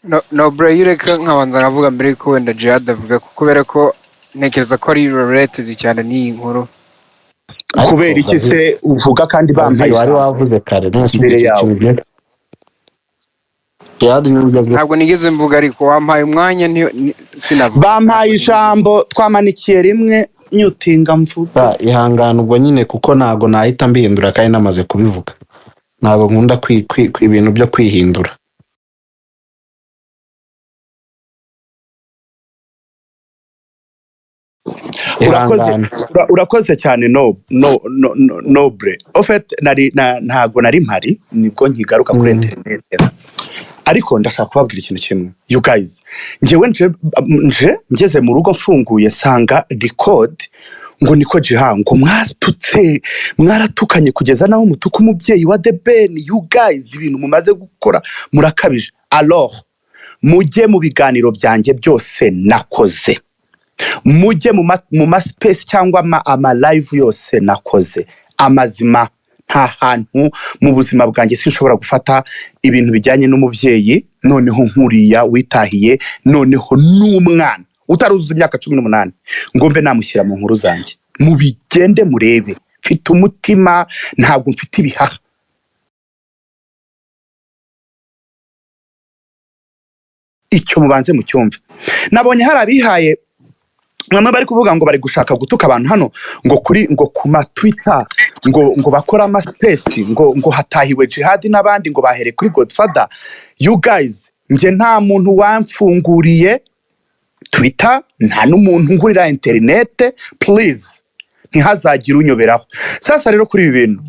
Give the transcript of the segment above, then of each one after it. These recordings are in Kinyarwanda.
No, no bro, iyo ureka nkabanza nkavuga mbere yuko wenda Jihad avuga, kubera ko ntekereza ko ari related cyane n'iyi nkuru. Ariko Kubera iki David, se uvuga kandi bampaye David wari ijambo wavuze kare, none se mbere icyo yawe? kintu ugiye Jihad niwe ugezweho. Ntabwo nigeze mvuga, ariko wampaye umwanya sinavuga. Bampaye Ntabwo nigeze ijambo, twamanikiye rimwe nyutinga mvuge. Ihangane ubwo nyine, kuko ntabwo nahita mbihindura kandi namaze kubivuga. Ntabwo nkunda ibintu byo kwihindura. Urakoze. Ihangane. Urakoze cyane. No, no, no, no, nobre au fait nari ntabwo nari mpari, nibwo nkigaruka kuri internet, ariko ndashaka kubabwira ikintu kimwe, you guys. Njyewe nje ngeze mu rugo mfunguye nsanga record ngo niko Jiha ngo mwaratutse, mwaratukanye kugeza naho mutuka umubyeyi wa The Ben. You guys, ibintu mumaze gukora murakabije. Alors mujye mu biganiro byanjye byose nakoze, mujye mu ma space cyangwa ama live yose nakoze, amazima nta hantu mu buzima bwanjye sinshobora gufata ibintu bijyanye n'umubyeyi, noneho nkuriya witahiye, noneho n'umwana utaruzuza imyaka 18, ngo mbe namushyira mu nkuru zanjye. Mubigende murebe, mfite umutima, ntabwo mfite ibihaha. Icyo mubanze mucyumve. Nabonye hari abihaye bamwe bari kuvuga ngo bari gushaka gutuka abantu hano ngo kuri ngo ku ma Twitter ngo bakora ama space ngo hatahiwe Jihad n'abandi ngo bahere kuri Godfather. You guys, njye nta muntu wamfunguriye Twitter, nta n'umuntu ngurira internet. Please, ntihazagire unyoberaho. Sasa rero kuri ibi bintu,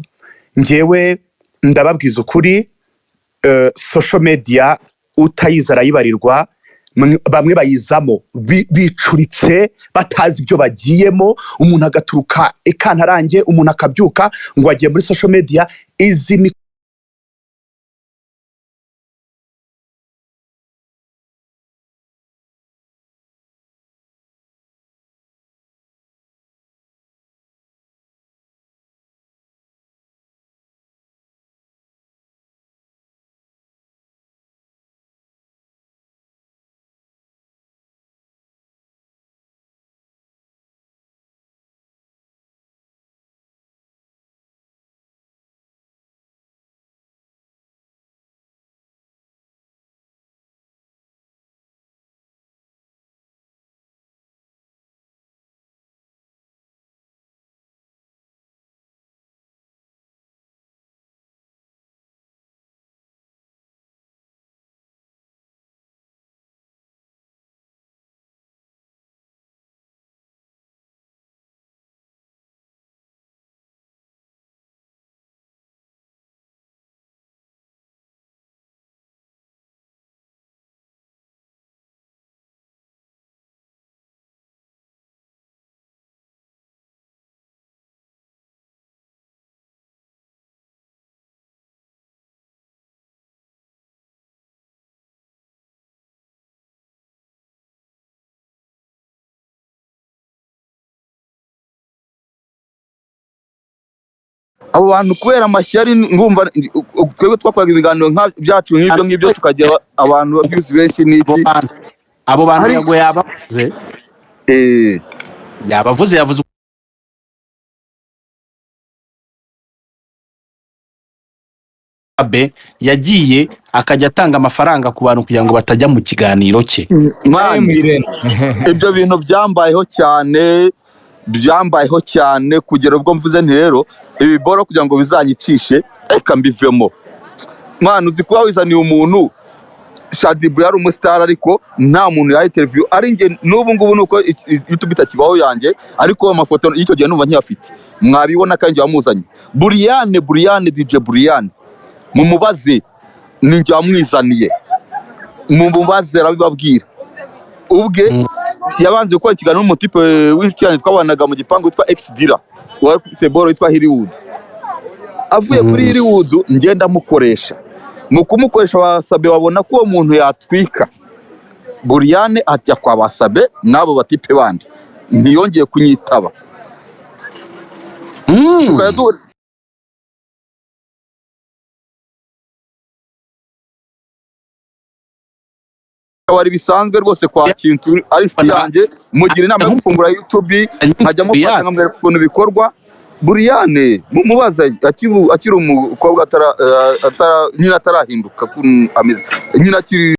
njyewe ndababwiza ukuri, social media utayizi arayibarirwa. Bamwe bayizamo bicuritse batazi ibyo bagiyemo. Umuntu agaturuka ikantarange, umuntu akabyuka ngo agiye muri social media. Izi Abo bantu kubera amashyari, ngumva twebwe twakoraga ibiganiro nka byacu nk'ibyo ngibyo, tukagira abantu views benshi Abo n'iki. bantu Ariko Yago yabavuze. Yabavuze, yavuze Abe yagiye akajya atanga amafaranga ku bantu kugira ngo batajya mu kiganiro cye. Man, ibyo bintu byambayeho cyane, byambayeho cyane kugera ubwo mvuze nti rero ibi boro kugira ngo bizanyicishe, reka mbivemo. Man, uzi kuba wizaniye umuntu Shadibu yari umusitari, ariko nta muntu yaha interview ari njye. N'ubu ngubu nuko YouTube itakibaho yanjye, ariko amafoto y'icyo gihe numva nkiyafite, mwabibona kandi njye wamuzanye. Buriyane, Buriyane, DJ Buriyane, mumubaze, ni njye wamwizaniye, mumubaze arabibabwira ubwe. Yabanje gukora ikiganiro n'umutipe w'inshuti yanjye twabanaga mu gipangu witwa X-Dira, wari ufite boro witwa Hollywood. Avuye kuri Hollywood ngenda amukoresha, mu kumukoresha basabe babona ko uwo muntu yatwika. Buriyane ajya kwa Basabe n'abo batipe bandi, ntiyongeye kunyitaba. Tukajya duhura. Kabari bisanzwe rwose kwa Kintu ari inshuti yanjye, mugira inama yo gufungura YouTube, nkajya mufasha nkamwereka ukuntu bikorwa. Buriyane mumubaza akiri umukobwa atara nyine atarahinduka ukuntu ameze nyine akiri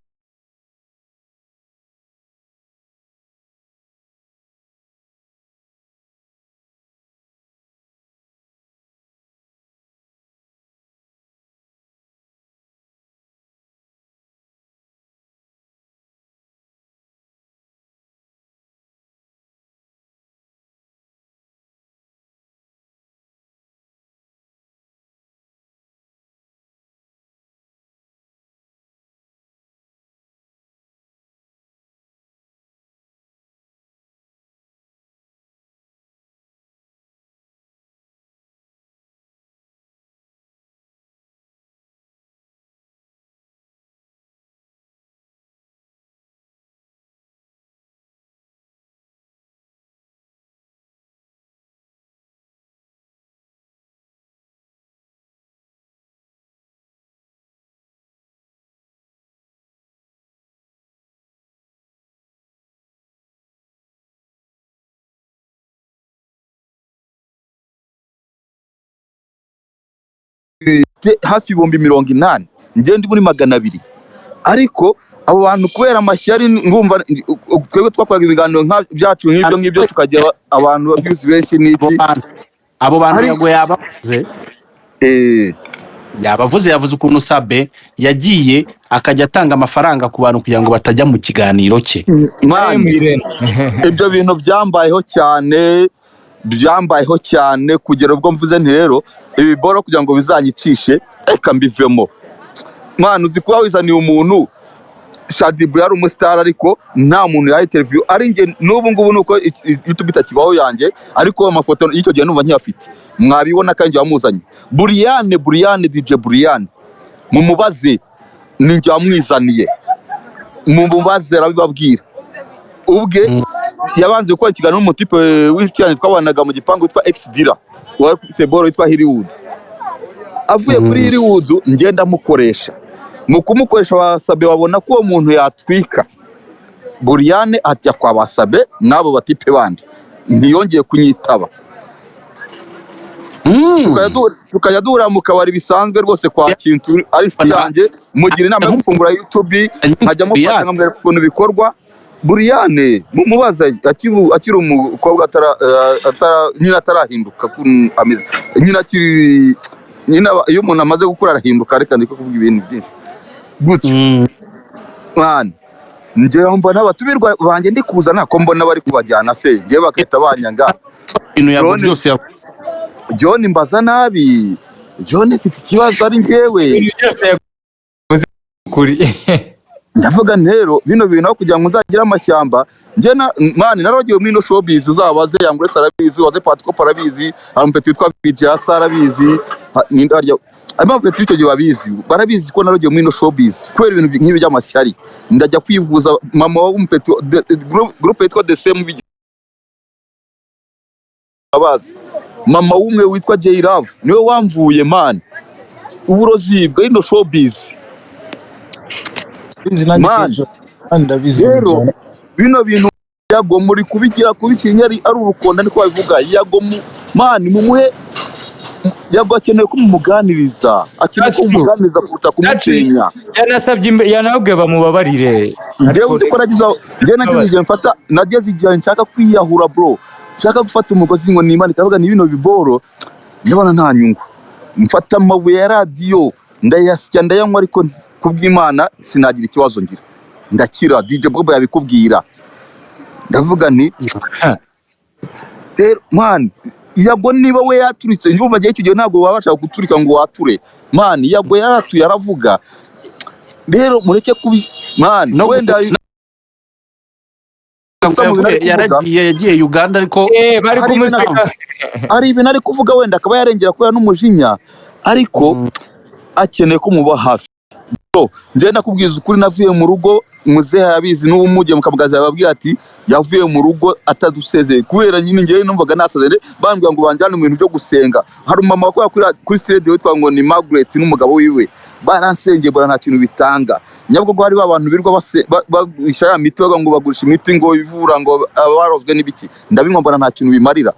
hafi 80,000, njye ndi muri 200. Ariko abo bantu kubera amashyari, ngumva twebwe twakoraga ibiganiro nka byacu nk'ibyo ngibyo, tukagira abantu views benshi n'iki. Abo bantu Yago yabavuze, yabavuze, yavuze ukuntu Sabe yagiye akajya atanga amafaranga ku bantu kugira ngo batajya mu kiganiro cye. Man, ibyo bintu byambayeho cyane, byambayeho cyane kugera ubwo mvuze nti rero ibi boro kugira ngo bizanyicishe reka mbivemo. Mwana, uzi kuba wizaniye umuntu Shadibu yari umustar ariko nta muntu yaha interview, ari nge n'ubu ngubu nuko YouTube itakibaho yanjye, ariko amafoto y'icyo gihe numva nkiyafite, mwabibona kandi wamuzanye. Buriyane DJ Buriyane mumubaze, ni njye wamwizaniye, mumubaze arabibabwira ubwe. Yabanze gukora ikiganiro n'umutipe w'inshuti yanjye twabanaga mu gipangu witwa X-Dira, wari ufite boro witwa Hollywood. Avuye kuri Hollywood ngenda mukoresha, mu kumukoresha Basabe babona ko uwo muntu yatwika. Buriyane ajya kwa Basabe n'abo batipe bandi, ntiyongeye kunyitaba. Tukajya duhura mu kabari bisanzwe rwose kwa Kintu ari inshuti yanjye, mugira inama yo gufungura YouTube, nkajya mufasha nkamwereka ukuntu bikorwa. Buriyane mumubaza akiri umukobwa atara nyine atarahinduka ukuntu ameze nyine akiri nyine, iyo umuntu amaze gukura arahinduka, reka ndiko kuvuga ibintu byinshi gutyo. Mwana, njye mbona abatumirwa banjye ndi kuza ntako mbona bari kubajyana se, njye bakahita banyanga. Ibintu yabo byose John mbaza nabi, John mfite ikibazo ari njyewe. Ibintu byose yavuze kuri ndavuga rero bino bintu aho kugira ngo nzagire amashyamba, njye na mani naragiye muri no showbiz, uzabaze Yangure arabizi, waze Patiko arabizi, hari umupeti witwa Vijasa arabizi, ninde harya abapeti icyo gihe babizi, barabizi ko naragiye muri no showbiz kubera ibintu nk'ibi by'amashyari. Ndajya kwivuza mama w'umupeti groupe yitwa The Same abazi, mama w'umwe witwa J Love niwe wamvuye man uburozi bwa ino showbiz. Rero bino bintu Yago muri kubigira kubikinya ari urukonda niko babivuga. Yago man mumuhe, Yago akeneye ko mumuganiriza, akeneye ko mumuganiriza kuruta kumusenya. Yanasabye, yanabwiye bamubabarire. Njyewe uzi ko nagize igihe mfata, nageze igihe nshaka kwiyahura bro, nshaka gufata umugozi ngo nimane, kavuga ni bino biboro ndabona nta nyungu, mfata amabuye ya radio ndayasya ndayanywa, ariko kubw'Imana sinagira ikibazo ngira, ndakira. DJ Bobo yabikubwira. Ndavuga nti rero man, Yago niba we yaturitse, ndumva gihe icyo gihe ntabwo wabasha guturika ngo wature man, Yago yaratuye aravuga. Rero mureke kubi man, wenda yaragiye yagiye Uganda ariko bari kumuseka, ari ibintu ari kuvuga wenda akaba yarengera kubera n'umujinya, ariko akeneye ko muba hafi. Njye nakubwiza ukuri, navuye mu rugo muzehe yabizi n'ubu mugiye mukamugaza yababwira ati yavuye mu rugo atadusezeye kubera nyine njyewe numvaga nasazeye, bambwira ngo banjyane mu bintu byo gusenga. Hari umumama wakora kuri studio witwa ngo ni Margaret n'umugabo wiwe, Baransengeye mbona nta kintu bitanga. Nyabugogo hari ba bantu birirwa bagurisha ya miti, bavuga ngo bagurisha imiti ngo ivura ngo abarozwe n'ibiki, ndabinywa mbona nta kintu bimarira.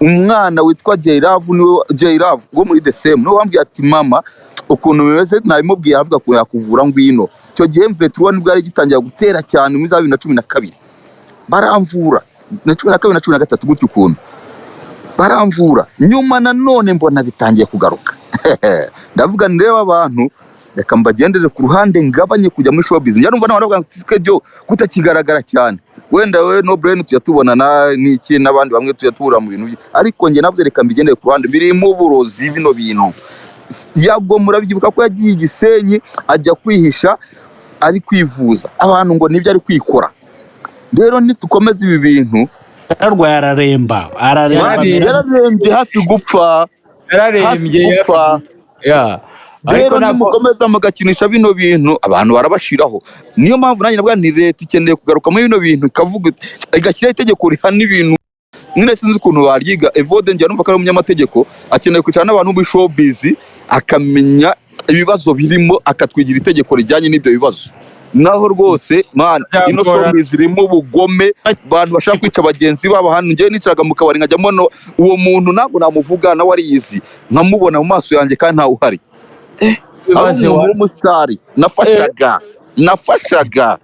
Umwana witwa Jayrav, niwe Jayrav wo muri The Same, niwe wambwiye ati mama ukuntu bimeze, nabimubwiye aravuga ko yakuvura ngwino. Icyo gihe M23 nibwo yari gitangira gutera cyane muri za 2012, baramvura na 12 na 13 gutyo ukuntu baramvura. Nyuma nanone mbona bitangiye kugaruka, ndavuga ndeba abantu reka mbagendere ku ruhande ngabanye kujya muri showbiz. Njya numva n'abantu bavuga ngo Kejo kutakigaragara cyane, wenda we no brain tujya tubonana n'iki n'abandi bamwe tujya tubura mu bintu, ariko njye navuze reka mbigendere ku ruhande, birimo uburozi bino bintu. Yago murabyibuka ko yagiye Gisenyi ajya kwihisha ari kwivuza, abantu ngo nibyo ari kwikora. Rero nitukomeza ibi bintu, yararwaye araremba, yararembye hafi gupfa, yararembye gupfa. Rero nimukomeza mugakinisha bino bintu abantu barabashiraho. Niyo mpamvu nanjye navuga nti leta ikeneye kugaruka muri bino bintu, ikavuga igashyiraho itegeko rihana ibintu. Nyine sinzi ukuntu baryiga. Evode njya numva ko ari umunyamategeko, akeneye kwicara n'abantu muri showbiz akamenya ibibazo birimo, akatwigira itegeko rijyanye n'ibyo bibazo. Naho rwose man, ino showbiz irimo ubugome, abantu bashaka kwica bagenzi babo. Hano njye nicaraga mu kabari nkajya mbona uwo muntu, ntabwo namuvuga nawe ariyizi, nkamubona mu maso yanjye kandi ntawe uhari. Ari umuntu w'umusitari nafashaga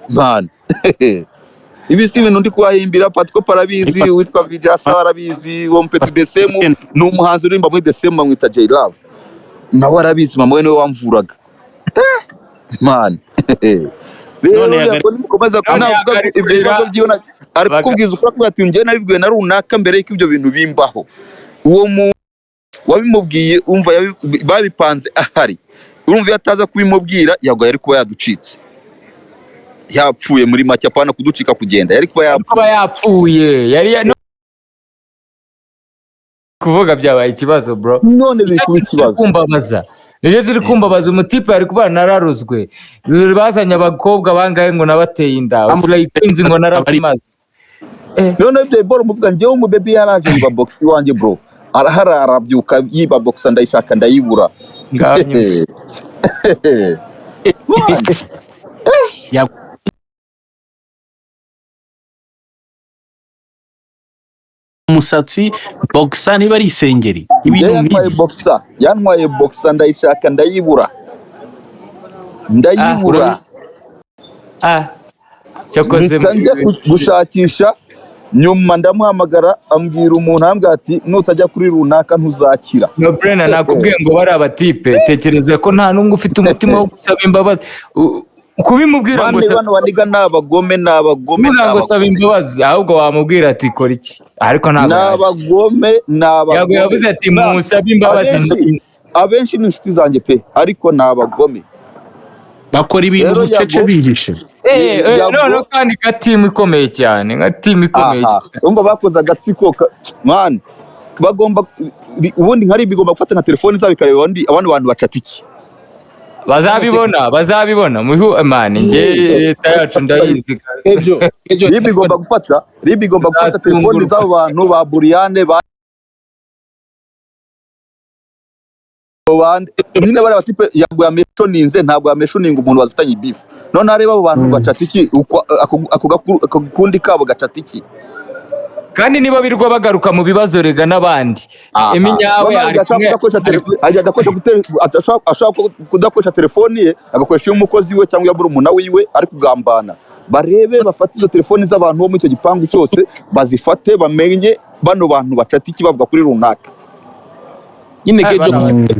man. Ibi si ibintu ndi kubahimbira, Patiko parabizi, witwa Vijasa arabizi, uwo Mpeti Desemu ni umuhanzi uririmba muri Desemu bamwita J Love, nawe arabizi, mama we niwe wamvuraga man. Rero nimukomeza kunavuga ibyo bibazo byiwe, ari kukubwiza ukuri avuga ati njye nabibwiwe na runaka mbere y'uko ibyo bintu bimbaho. Uwo muntu wabimubwiye umva babipanze ahari, urumva yataza kubimubwira yago yari kuba yaducitse, yapfuye muri make, apana kuducika kugenda, yari kuba yapfuye, yari kuvuga byabaye ikibazo bro. None biri kuba ikibazo kumbabaza, nibyo ziri kumbabaza. Umutipe ari kuba nararozwe, bazanye abakobwa bangahe ngo nabateye inda, usirayikinzi ngo narazimaze. None ibyo bro muvuga njyewe umu baby yaraje yiba box wanjye bro, arahara arabyuka yiba box, ndayishaka ndayibura. Umusatsi boxer niba ari isengeri ibintu nk'ibi, boxer yantwaye boxer ndayishaka ndayibura, ndayibura. Cyakoze njya gushakisha nyuma ndamuhamagara ambwira umuntu ambwira ati nutajya kuri runaka ntuzakira. No Brena nakubwiye ngo bari abatipe, tekereza ko nta n'umwe ufite umutima wo gusaba imbabazi, kubimubwira ngo bano baniga n'abagome n'abagome ngo saba imbabazi, ahubwo wamubwira ati kora iki, ariko ntabwo n'abagome n'abagome. Yavuze ati musabe imbabazi. Abenshi ni inshuti zanjye pe, ariko n'abagome bakora ibintu bucece bihishe. None kandi nka timu ikomeye cyane, nka timu ikomeye cyane. Urumva bakoze agatsiko man, bagomba ubundi nkari bigomba gufata nka telefone zabo ikareba abandi bantu bacata iki, bazabibona, bazabibona muhu man. Nge leta yacu ndayizi. Ejo bigomba gufata, bigomba gufata telefone z'abo bantu ba Buriyane ba bande nyine bari batipe yaguye ameshoninze, ntabwo yameshoninga umuntu bafitanye beef. None areba abo bantu bacata iki, ako gakundi kabo gacata iki, kandi niba birwa bagaruka mu bibazo rega n'abandi. Iminyawe ari kumwe ashaka kudakoresha telefone ye agakoresha umukozi we cyangwa murumuna wiwe ari kugambana. Barebe bafate izo telefone z'abantu bo muri icyo gipangu cyose, bazifate bamenye bano bantu bacata iki bavuga kuri runaka nyine. Kejo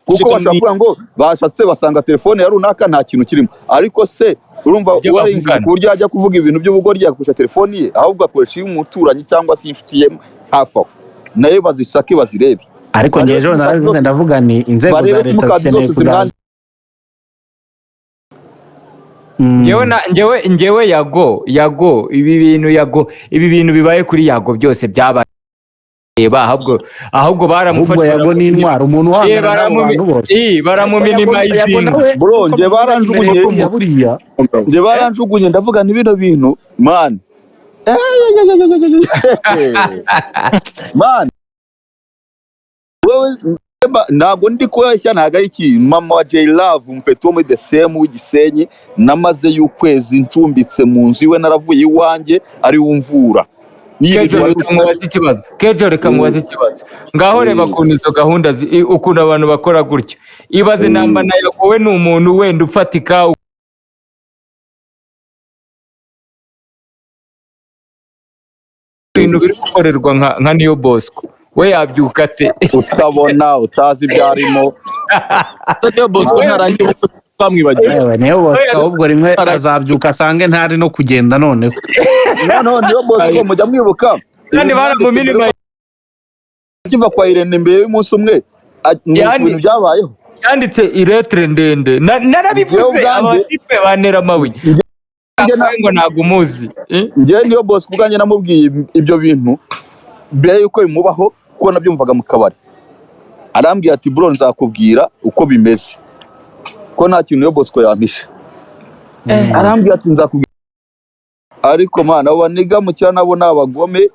kuko bashobora kuvuga ngo bashatse basanga telefone ya runaka nta kintu kirimo, ariko se urumva warinjiye ku buryo ajya kuvuga ibintu by'ubugoryi agakoresha telefone ye, ahubwo akoresha iy'umuturanyi cyangwa se inshuti ye hafi aho, nayo bazishake bazirebe. Ariko njye ejo narabivuga ndavuga ni inzego za leta zikeneye kuzaza. Njyewe Yago ibi bintu, Yago ibi bintu bibaye kuri Yago byose byabaye, ahubwo baramufashe. Yago ni intwaro, umuntu wangana n'abantu bose baramuminimizinga bro. Njye baranjugunye, njye baranjugunye ndavuga nti bino bintu man, man wewe Ntabwo ndi kubeshya, ntabwo ari iki. Mama wa Jay Love, umupeti wo muri the same w'Igisenyi, namaze y'ukwezi ncumbitse mu nzu iwe, naravuye iwanjye ari wumvura. Kejo, reka nkubaze ikibazo. Kejo, reka nkubaze ikibazo. Ngaho reba ukuntu izo gahunda ukuntu abantu bakora gutyo. Ibaze namba na wowe ni umuntu wenda ufatika ibintu biri gukorerwa nka Niyo Bosco, we yabyuka ate? Utabona, utazi ibyo arimo. Niyo Bosco ntarangiye kuko twamwibagiwe. Yewe, Niyo Bosco ahubwo rimwe azabyuka asange ntari no kugenda noneho. Noneho Niyo Bosco mujya mwibuka Kandi baramuminima. Kiva kwa Irene mbere y'umunsi umwe ni ibintu byabayeho. Yanditse iretere ndende. Narabivuze abatipe bantera amabuye ngo ntabwo umuzi. Njyewe Niyo Bosco ubwanjye namubwiye ibyo bintu mbere y'uko bimubaho, kuko nabyumvaga mu kabari. Arambwira ati bro nzakubwira uko bimeze, ko nta kintu Niyo Bosco yampisha. Arambwira ati nzakubwira. Ariko mana, abo baniga mu cyaro nabo ni abagome.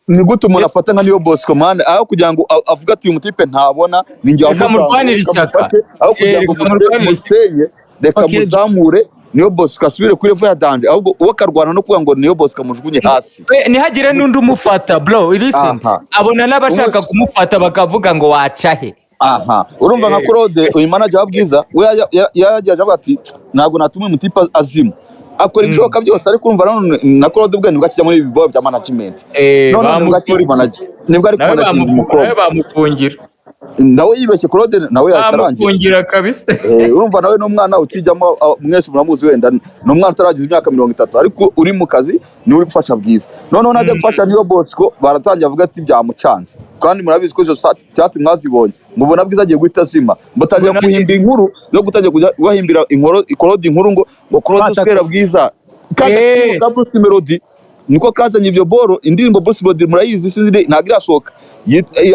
Ni gute umuntu afata nka Niyo Bosco man, aho kugira ngo avuge ati uyu mutipe ntabona, ni njye wamuzamura ishyaka, aho kugira ngo musenye reka muzamure Niyo Bosco asubire kuri level ya danger, ahubwo uwo akarwana no kuvuga ngo Niyo Bosco amujugunye hasi, ntihagire n'undi umufata. Bro listen, abona n'abashaka kumufata bakavuga ngo waca he. Aha urumva nka Claude uyu manager wa Bwiza we yaragiye avuga ati ntabwo natuma uyu mutipe azima, akora ibishoboka byose, ariko urumva nanone na Claude ubwe nibwo akijya muri ibi bibazo bya management. None nibwo ari kumanaginga umukobwa, bamufungira nawe yibeshye. Claude nawe yararangiye kabisa. Urumva nawe n'umwana ukijyamo, mwese muramuzi wenda ni umwana utaragize imyaka 30, ariko uri mu kazi ni uri gufasha Bwiza. Noneho najya gufasha Niyo Bosco baratangiye avuga ati byamucanze, kandi murabizi ko izo chat mwazibonye, mubona Bwiza agiye guhita azima, batangira guhimbira inkuru no gutangira kujya bahimbira inkuru Claude inkuru ngo Claude uswera Bwiza kandi ka Bruce Melody niko kazanye ibyo boro. Indirimbo Bruce Melody murayizi, sinzi ntabwo irasohoka,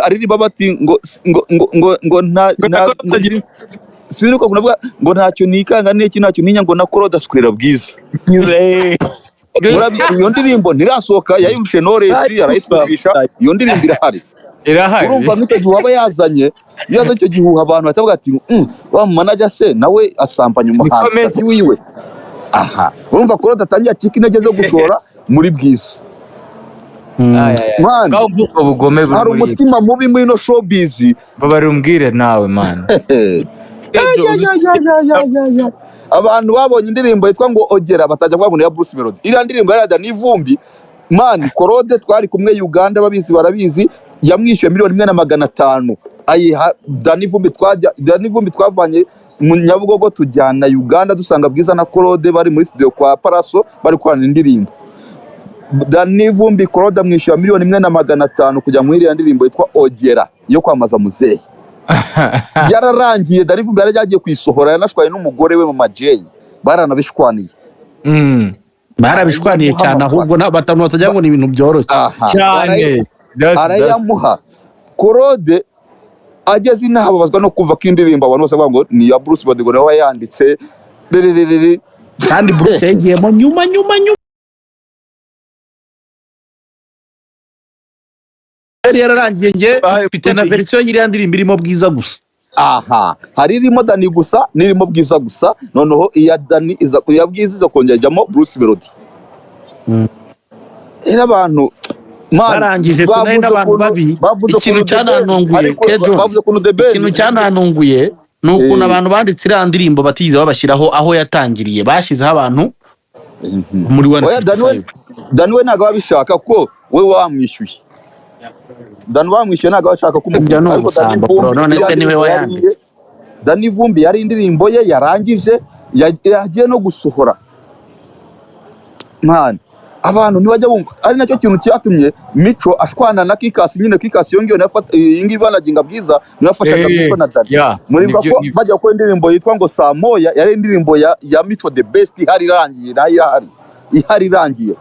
aririmba bati ngo ngo ngo ngo nta sinzi uko kunavuga ngo ntacyo nikanga n'iki ntacyo ntinya ngo na Claude aswera Bwiza. Iyo ndirimbo ntirasohoka, yayumvishe Knowless arayitwumvisha, iyo ndirimbo irahari. Urumva nk'icyo gihe waba yazanye, iyo yazanye icyo gihuha abantu batavuga ati wa manager se nawe asambanya umuhanzi wiwe. Aha urumva Claude atangiye acika intege zo gushora muri Bwiza. Man, hari umutima mubi muri ino showbiz. Babari umbwire nawe man. Abantu babonye indirimbo yitwa ngo Ogera batajya kuvuga ngo ni ya Bruce Melody. Iriya ndirimbo yari ya N'Ivumbi. Man, Claude twari kumwe Uganda babizi barabizi, yamwishyuye 1,500,000 ayiha Danny Vumbi. Twajya Danny Vumbi twavanye mu Nyabugogo tujyana Uganda, dusanga Bwiza na Claude bari muri studio kwa Paraso bari korana indirimbo. Danny Vumbi Claude amwishyura 1,500,000 kujya muri iriya ndirimbo yitwa Ogera yo kwamaza muzehe. Yararangiye Danny Vumbi yari yagiye kuyisohora, yanashwaye n'umugore we Mama Jay, baranabishwaniye. Barabishwaniye cyane, ahubwo batanu batajya ngo ni ibintu byoroshye cyane. Arayamuha. Claude ageze inaha babazwa no kumva ko indirimbo abantu bose bavuga ngo ni ya Bruce Melody, ngo nawe yanditse kandi Bruce yagiyemo nyuma nyuma nyuma yari yararangiye. Nge mfite na verisiyo y'iriya ndirimbo irimo Bwiza gusa. Aha hari irimo Dani gusa n'irimo Bwiza gusa, noneho iya Dani iza iya Bwiza iza kongera ijyamo Bruce Melody. Era abantu barangije kunari n'abantu babi. Ikintu cyanantunguye Kejo, ikintu cyanantunguye ni ukuntu abantu banditse iriya ndirimbo batigeze babashyiraho aho yatangiriye, bashyizeho abantu muri 155. Dani we ntabwo abishaka ko we wamwishyuye. Dani bamwishyuye ntabwo abashaka kumufunga, ariko Dani Vumbi none se niwe wayanditse. Dani Vumbi yari indirimbo ye yarangije, yagiye no gusohora. Man, abantu ntibajya bumva, ari nacyo kintu cyatumye Mico ashwana na Kikasi. Nyine Kikasi yongewe nafata iyi banaginga Bwiza nafashaga Mico na Dani muri ko bajya gukora indirimbo yitwa ngo Saa Moya, yari indirimbo ya Mico the best, ihari irangiye nayo ihari irangiye.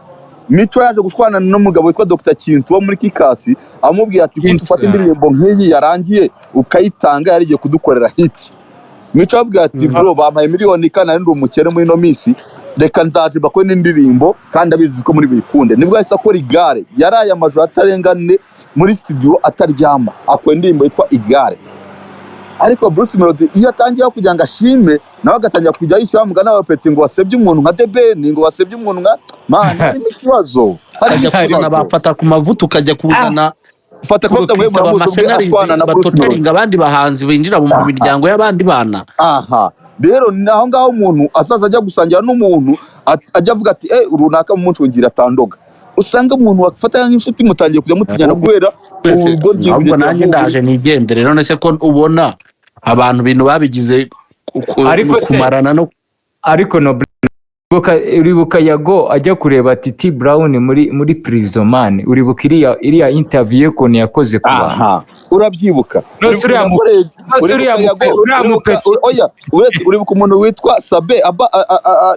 Mico yaje gushwana n'umugabo witwa Dr. Kintu wo muri Kikasi, amubwira ati kuko ufata indirimbo nk'iyi yarangiye ukayitanga yari igiye kudukorera hit. Mico avuga ati bro bampaye miliyoni kana ndi umukene muri ino minsi, reka nzaje bakore n'indirimbo kandi abizi ko muri bikunde. Nibwo yahise akora igare, yaraye amajoro atarenga ane muri studio ataryama, akora indirimbo yitwa Igare. Ariko Bruce Melody iyo atangiye kugira ngo ashime, nawe agatangira kujya yishyura mugana wa Peti ngo wasebye umuntu nka The Ben, ngo wasebye umuntu nka man, harimo ikibazo, harimo Ukajya kuzana ikibazo. bafata ku mavuta, ukajya kuzana Fata ko mwe kurukita muramuzi ubwe abasenarizi ashwana na Bruce Melody. batotaringa abandi bahanzi binjira mu miryango y'abandi bana. Aha rero ni aho ngaho umuntu azaza ajya gusangira n'umuntu, ajya avuga ati runaka mumucungira atandoga. Usanga umuntu wafata nk'inshuti mutangiye kujya mutinyana Ahubwo kubera twese ubugoryi ahubwo bugendera nanjye nk'ubu. ndaje nigendere. None se ko ubona abantu ibintu babigize Ariko se kumarana no ariko no uribuka Yago ajya kureba Titi Brown muri prison, man? Uribuka iriya interview ye ukuntu yakoze ku bantu? Aha urabyibuka? Nose Uribuka uriya yakoreye, nose uribuka uriya Yago, uriya uribuka mupeti oya, uretse uribuka umuntu witwa Sabe aba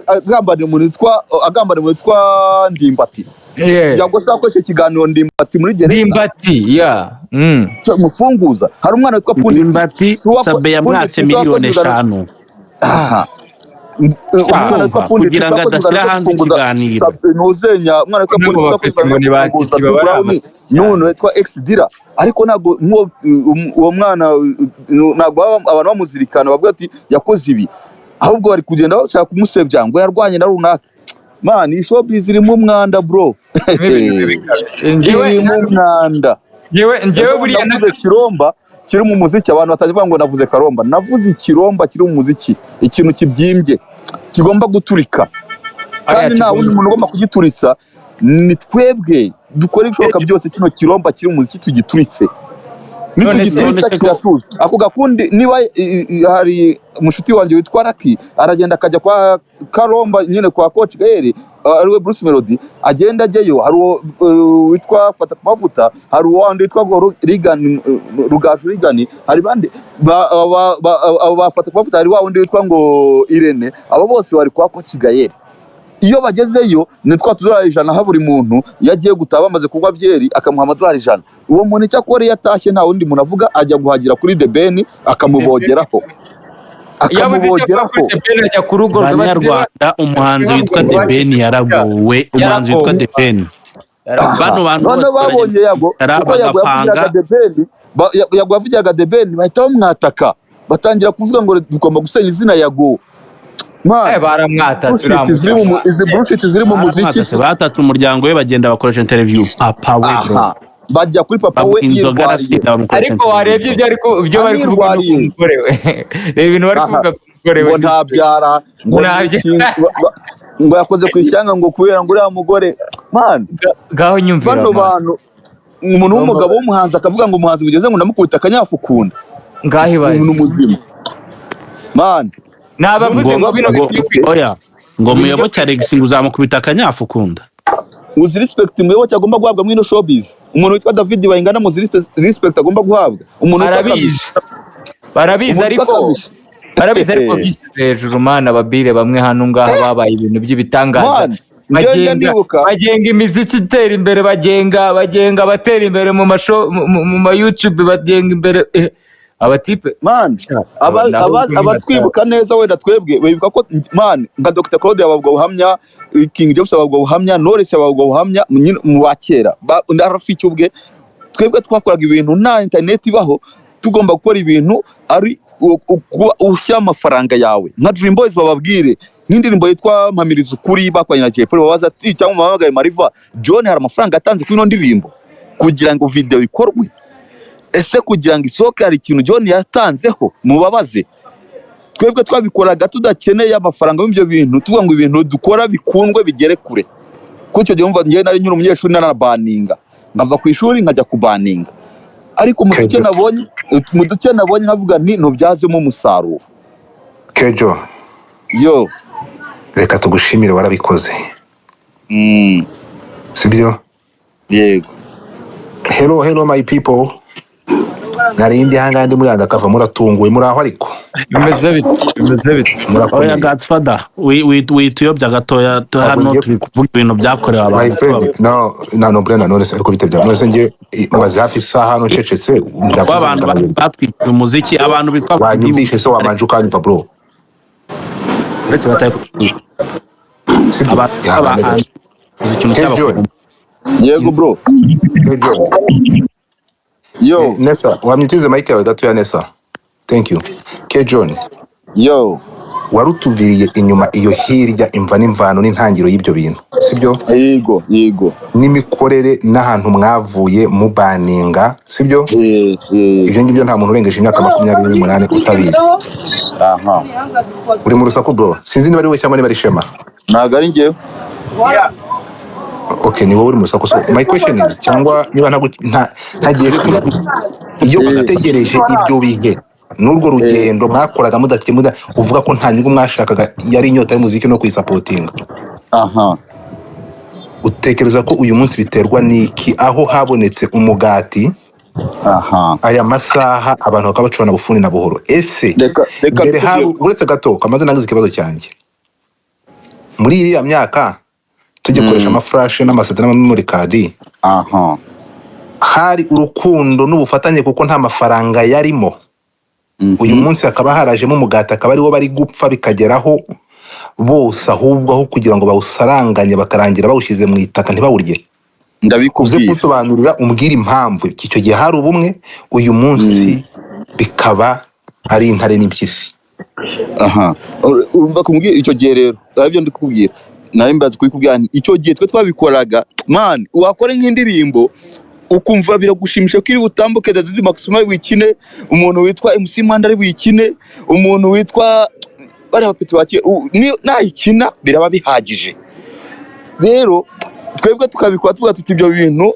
agambanira umuntu witwa, agambanira umuntu witwa Ndimbati. Yago se akoresha ikiganiro Ndimbati muri gereza. Ndimbati ya Mufunguza hari umwana witwa Punditi. Ndimbati Si uwako- Sabe yamwatse Punditi si uwakoze miliyoni ibiganiro 5. Aha. Umwana witwa Urumva Punditi kugira ngo wakoze adashyira ibiganiro byo hanze gufunguza ikiganiro. Ntuzenya umwana witwa Nabo Punditi wakoze bapeti ngo ibiganiro ni byo ba gufunguza Titi baba ari Brown amaseti cyane. n'umuntu witwa X-Dira. Ariko ntabwo uwo mwana ntabwo abantu bamuzirikana bavuga ati yakoze ibi, ahubwo bari kugenda bashaka kumusebya ngo yarwanye na runaka. Man, iyi showbiz irimo umwanda, bro. N'ibintu bibi kabisa. Njyewe Irimo umwanda. njyewe buriya Navuze kiromba kiri mu muziki, abantu batajya bavuga ngo navuze karomba. Navuze ikiromba kiri mu muziki, ikintu kibyimbye kigomba guturika, kandi nta wundi muntu ugomba kugituritsa, ni twebwe dukora ibishoboka byose kino kiromba kiri mu muziki tugituritse. None se- Nitugituritsa None se ko- kiratuza ako gakundi. Niba hari mushuti wanjye witwa Raki, aragenda akajya kwa Karomba nyine, kwa Coach Gael ariwe Bruce Melody, agenda ajyayo. Hari uwo witwa Fata ku mavuta, hari uwo wundi witwa ngo Rigani, Rugaju Rigani, hari bande abo bafata ku mavuta, hari wa wundi witwa ngo Irene. Abo bose bari kwa Coach Gael. Iyo bagezeyo ni twa tudorari 100 ha buri muntu. Iyo agiye gutaha bamaze kunywa byeri, akamuha amadorari 100. Uwo muntu icyo akora iyo atashye, nta wundi muntu avuga, ajya guhagira kuri The Ben, akamubogeraho. Iyo abuze icyo akora Akamubogeraho. kuri The Ben ajya ku rugo rwe. Banyarwanda, umuhanzi witwa The Ben yaragowe. Umuhanzi witwa The Ben, bano bantu None bose babonye Yago baragenda kuko Yago bagapanga. yavugiraga The Ben, Yago yavugiraga The Ben, bahita bamwataka, batangira kuvuga ngo tugomba gusenya izina Yago. Man, Baramwatatse uriya bullshit ziri mu mujama. izi bullshit ziri mu muziki. Baramwatatse, batatse umuryango we, bagenda bakoresha interview papa we, bro. Aha bajya kuri papa we Bamuha inzoga yirwariye. arasinda, bamukoresha Ariko warebye interview. ibyo ibyo bari kuvuga no ku Anirwariye. mugore we. Reba ibintu bari Aha. kuvuga ku mugore we. Ngo ntabyara, ngo Ngo ntabyara. niki, ngo yakoze ku ishyanga, ngo kubera ngo uriya mugore, man. Ngaho nyumvira, Bano man. bantu, umuntu w'umugabo w'umuhanzi akavuga ngo umuhanzi mugeze ngo ndamukubita akanyafu kunda. Ngaho ibaze. Umuntu muzima, man. Nabavuze Ngo ngo bino ngo bikwiye oya, ngo Muyoboke Alex ngo uzamukubita akanyafu ukunda. Uzi respect Muyoboke agomba guhabwa muri ino showbiz? Umuntu witwa David Bayingana, muzi respect agomba guhabwa? Umuntu witwa Barabizi. Kamichi. Barabizi. Umuntu witwa Ariko Kamichi. barabizi, ariko bishyize hejuru, mana. Ababire bamwe hano ngaha babaye ibintu by'ibitangaza. Man, njyewe njya Bagenga ndibuka bagenga imiziki itera imbere, bagenga abatera imbere mu masho mu ma YouTube, bagenga imbere abatipe. Man, abatwibuka neza wenda twebwe bibuka ko, man, nka Dr Claude yababwa buhamya, King James yababwa buhamya, Knowless yababwa buhamya nyine mu ba kera, na Rafiki ubwe. Twebwe twakoraga ibintu nta internet ibaho, tugomba gukora ibintu ari kuba ushyira amafaranga yawe. Nka Dream Boys, bababwire nk'indirimbo yitwa Mpamiriza Ukuri bakoranye na Jay Polly, babaza ati cyangwa muhamagaye Mariva John, hari amafaranga yatanze kuri ino ndirimbo kugira ngo video ikorwe? Ese kugira ngo isohoke hari ikintu John yatanzeho? Mubabaze. Twebwe twabikoraga tudakeneye amafaranga y'ibyo bintu, tuvuga ngo ibintu dukora bikundwe bigere kure. Kuko icyo gihe wumva njyewe nari nkiri umunyeshuri, narabaninga, nkava ku ishuri nkajya kubaninga, ariko mu duce Kejo. nabonye, mu duce nabonye nkavuga nti ntubyazemo umusaruro. Kejo. Yo. Reka tugushimire, warabikoze. Sibyo? Yego. Hello, hello my people, nari ndi ahangaha, ndi muri andakava. Muratunguwe, muri aho ariko? Bimeze bite? Bimeze bite? Oya. Murakomeye. Godfather, wituyobya gatoya Ntabwo hano ngiye turi kuvuga ibintu byakorewe my abantu. friend, no no no Brenda, none se ariko bite bya none se ngiye maze hafi isaha hano ncecetse, Kuko ndavuze abantu ndabayobya. batwikira umuziki, abantu bitwa Wanyumvishe se, wabanje ukanyumva, bro? Uretse batari Sibyo? abantu Ihangane b'abahanzi gato. uzi ikintu Hey cyabakorewe. John. Yego, bro. Hey John. Yo. Nesa, wamwitize mic yawe gatoya. Nesa, thank you. Ke John. Yo. Warutuviriye inyuma iyo hirya, imva n'imvano n'intangiriro y'ibyo bintu, sibyo? Yego. N'imikorere n'ahantu mwavuye mubaninga, sibyo? Ibyo ngibyo nta muntu urengeje imyaka 28 utabizi. Uri mu rusaku, bro. Sinzi niba ari we cyangwa niba ari Shema. Ntabwo ari njyewe. Okay, ni wowe uri mu rusaku. So my question is, cyangwa niba ntagiye kure, iyo witegereje ibyo bihe n'urwo rugendo mwakoraga mudakemuda, uvuga ko nta nyungu mwashakaga, yari inyota y'umuziki no kuyisupportinga, utekereza ko uyu munsi biterwa n'iki, aho habonetse umugati, aya masaha abantu bakaba bacurana bufuni na buhoro? Ese Reka mbere hari mbikubwire. Uretse gato kamaze nangize ikibazo cyanjye, muri iriya myaka tugikoresha amaflash n'amaCD n'amamemory card, hari urukundo n'ubufatanye kuko nta mafaranga yarimo. Uyu munsi hakaba harajemo umugati, akaba ariwo bari gupfa, bikageraho bose ahubwo aho kugira ngo bawusaranganye bakarangira bawushyize mu itaka ntibawurye. Uze Ndabikubwira. kunsobanurira, umbwire impamvu icyo gihe hari ubumwe, uyu munsi bikaba ari intare n'impyisi. Aha, urumva kumbwira icyo gihe rero, aribyo ndi kukubwira, nari mbazi kubikubwira nti icyo gihe twe twabikoraga, man, wakora nk'indirimbo ukumva biragushimisha ko iri butambuke, Dady Maximo ari buyikine, umuntu witwa MC Mwanda ari buyikine, umuntu witwa bariya bapeti ba kera nayikina biraba bihagije. Rero twebwe tukabikora tuvuga tuti ibyo bintu,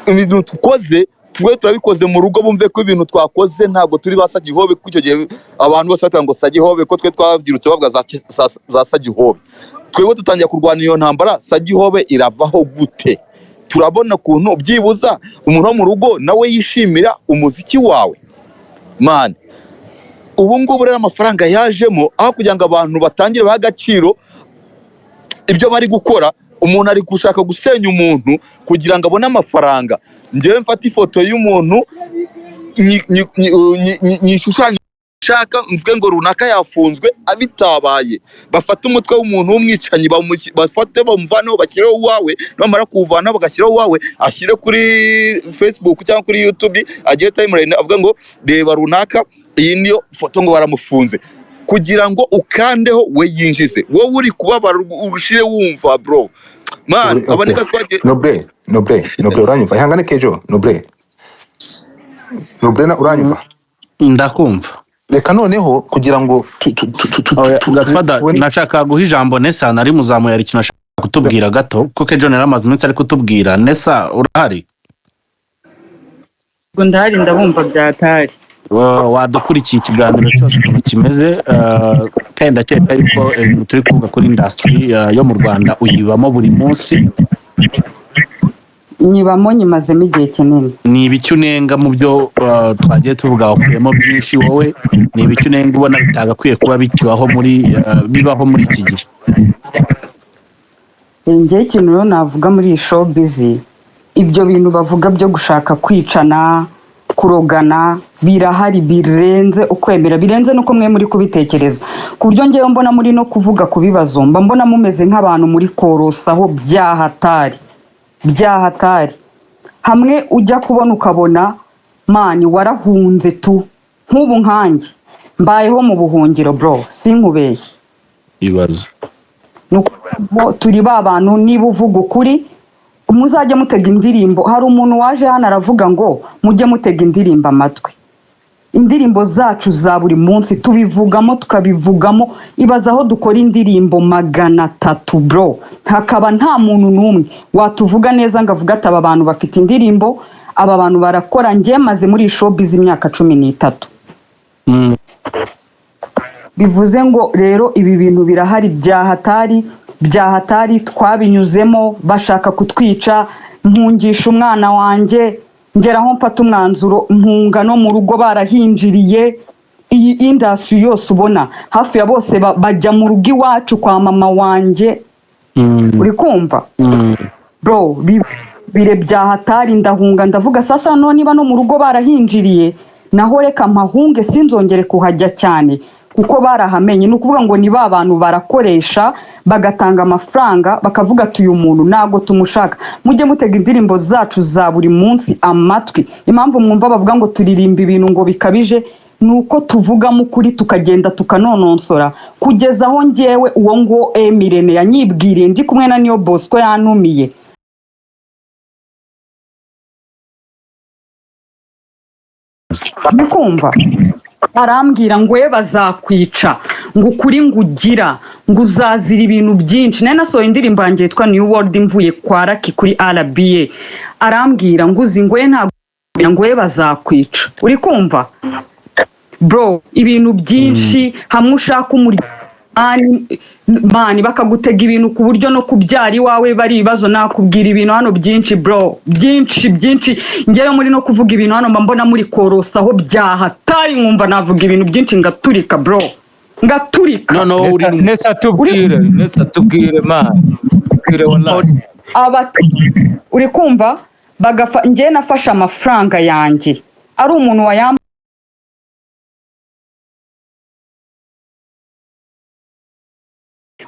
ibintu dukoze twe turabikoze mu rugo, bumve ko ibintu twakoze ntabwo turi ba Sagihobe, kuko icyo gihe abantu bose batanga ngo Sagihobe, ko twe twabyirutse bavuga za Sagihobe. Twebwe dutangira kurwana iyo ntambara, Sagihobe iravaho gute? Turabona ukuntu byibuza umuntu wo mu rugo nawe yishimira umuziki wawe, man. Ubu ngubu rero amafaranga yajemo, aho kugira ngo abantu batangire bahe agaciro ibyo bari gukora, umuntu ari gushaka gusenya umuntu kugira ngo abone amafaranga. Njyewe mfate ifoto y'umuntu nyishushanye nshaka mvuge ngo runaka yafunzwe abitabaye, bafate umutwe w'umuntu w'umwicanyi, bafate bamuvaneho bashyireho uwawe, bamara kuwuvanaho bagashyiraho uwawe, ashyire kuri Facebook cyangwa kuri YouTube, agire timeline avuga ngo reba runaka, iyi niyo foto, ngo baramufunze, kugira ngo ukandeho we yinjize, wowe uri kubabara ushire wumva, bro, man. Aboneka twagiye. Noble, Noble, Noble, uranyumva? Ihangane Kejo. Noble, Noble, uranyumva? Ndakumva. Reka noneho kugira ngo Oya, Godfather, tubone. Nashaka guha ijambo Nesa, nari muzamuye, hari ikintu ashaka kutubwira gato, kuko Kejo yari amaze iminsi ari kutubwira. Nesa, urahari? Ubwo ndahari, ndabumva byatari. Wadukurikiye ikiganiro cyose ukuntu kimeze, kandi ndakeka yuko ibintu turi kuvuga kuri industry yo mu Rwanda uyibamo buri munsi. Nyibamo, nyimazemo igihe kinini. Ni ibiki unenga mu byo twagiye tuvuga? Wakuyemo byinshi wowe, ni ibiki unenga ubona bitagakwiye kuba bikibaho muri bibaho muri iki gihe? Njyewe ikintu rero navuga muri iyi showbiz, ibyo bintu bavuga byo gushaka kwicana, kurogana, birahari birenze ukwemera, birenze n'uko mwe muri kubitekereza, ku buryo ngewe mbona muri no kuvuga ku bibazo, mba mbona mumeze nk'abantu muri korosaho byahatari byahatari. Hamwe ujya kubona ukabona, man, warahunze tu. Nk'ubu nkanjye mbayeho mu buhungiro, bro, sinkubeshye. Ibibazo. Ni ukuvuga ngo turi ba bantu, niba uvuga ukuri muzajye mutega indirimbo. Hari umuntu waje hano aravuga ngo mujye mutega indirimbo amatwi, indirimbo zacu za buri munsi tubivugamo, tukabivugamo. Ibaza aho dukora indirimbo 300, bro, hakaba nta muntu n'umwe watuvuga neza ngo avuge ati aba bantu bafite indirimbo, aba bantu barakora. Njye maze muri iyi showbiz imyaka 13. Bivuze ngo rero ibi bintu birahari byahatari byahatari, twabinyuzemo bashaka kutwica, mpungisha umwana wanjye, ngeraho mfata umwanzuro mpunga no mu rugo barahinjiriye. Iyi industry yose ubona hafi ya bose bajya mu rugo iwacu kwa mama wanjye, uri kumva, bro? Bire byahatari, ndahunga, ndavuga sasa none niba no mu rugo barahinjiriye naho reka mpahunge, sinzongere kuhajya cyane. Kuko barahamenye. Ni ukuvuga ngo ni ba bantu barakoresha bagatanga amafaranga bakavuga ati uyu muntu ntabwo tumushaka. Mujye mutega indirimbo zacu za buri munsi amatwi. Impamvu mwumva bavuga ngo turirimba ibintu ngo bikabije ni uko tuvugamo ukuri, tukagenda tukanononsora kugeza aho ngewe uwo nguwo Emirene yanyibwiriye ndi kumwe na Niyo Bosco yantumiye. Ndikumva arambwira ngo we bazakwica, ngo ukuri ngo ugira, ngo uzazira ibintu byinshi. Nari nasohoye indirimbo yanjye yitwa New World mvuye kwa Lucky kuri RBA. Arambwira ngo uzi ngo we ntabwo, ngo we bazakwica. Uri kumva bro, ibintu byinshi hamwe ushaka umuryango mani bakagutega ibintu ku buryo no kubyara iwawe bari ibibazo. Nakubwira ibintu hano byinshi bro, byinshi byinshi. Ngewe muri no kuvuga ibintu hano mba mbona muri korosaho byahatari, nkumva navuga ibintu byinshi ngaturika bro, ngaturika. Noneho uri Nesa tubwire, Nesa tubwire man, tubwire wallahi. Uri kumva bagafa, ngewe nafashe amafaranga yanjye ari umuntu wayam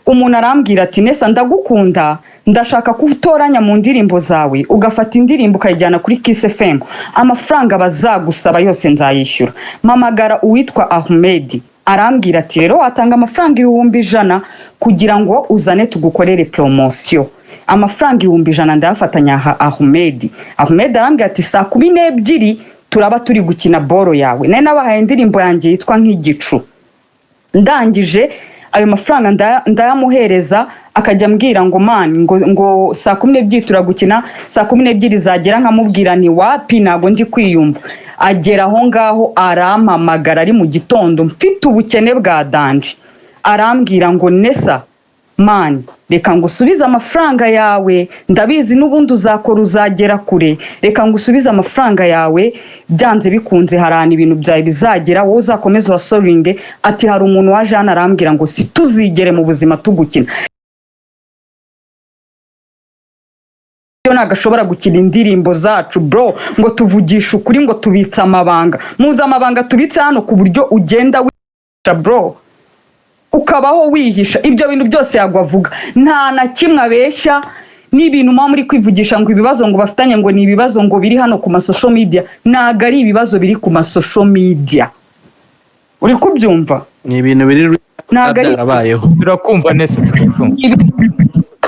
umuntu arambwira ati Nesa ndagukunda, ndashaka ko utoranya mu ndirimbo zawe ugafata indirimbo ukayijyana kuri Kiss FM, amafaranga bazagusaba yose nzayishyura. Mpamagara uwitwa Ahmed arambwira ati rero watanga amafaranga 100,000 kugira ngo uzane tugukorere promosiyo. Amafaranga 100,000 ndayafatanya aha Ahmed. Ahmed arambwira ati saa 12 turaba turi gukina boro yawe. Nari nabahaye indirimbo yanjye yitwa Nk'igicu. Ndangije ayo mafaranga ndayamuhereza, akajya ambwira ngo man ngo saa 12 turagukina, saa 12 zagera nkamubwira nti wapi ntago ndi kwiyumva. Agera aho ngaho arampamagara ari mu gitondo mfite ubukene bwa danje, arambwira ngo Nesa man reka ngusubize amafaranga yawe, ndabizi n'ubundi uzakora uzagera kure, reka ngusubize amafaranga yawe, byanze bikunze harana ibintu byawe bizagera, wowe uzakomeza wasoringe. Ati hari umuntu waje hano arambwira ngo situzigere mu buzima tugukina, ntabwo ashobora gukina indirimbo zacu bro, ngo tuvugishe ukuri, ngo tubitse amabanga. Muzi amabanga tubitse hano ku buryo ugenda wihisha bro, ukabaho wihisha. Ibyo bintu byose yagwa avuga nta na kimwe abeshya. N'ibintu muba muri kwivugisha ngo ibibazo ngo bafitanye ngo ni ibibazo ngo biri hano ku ma social media, ntago ari ibibazo biri ku ma social media. Uri kubyumva? Ni ibintu biri byarabayeho. Turakumva nese, turakumva.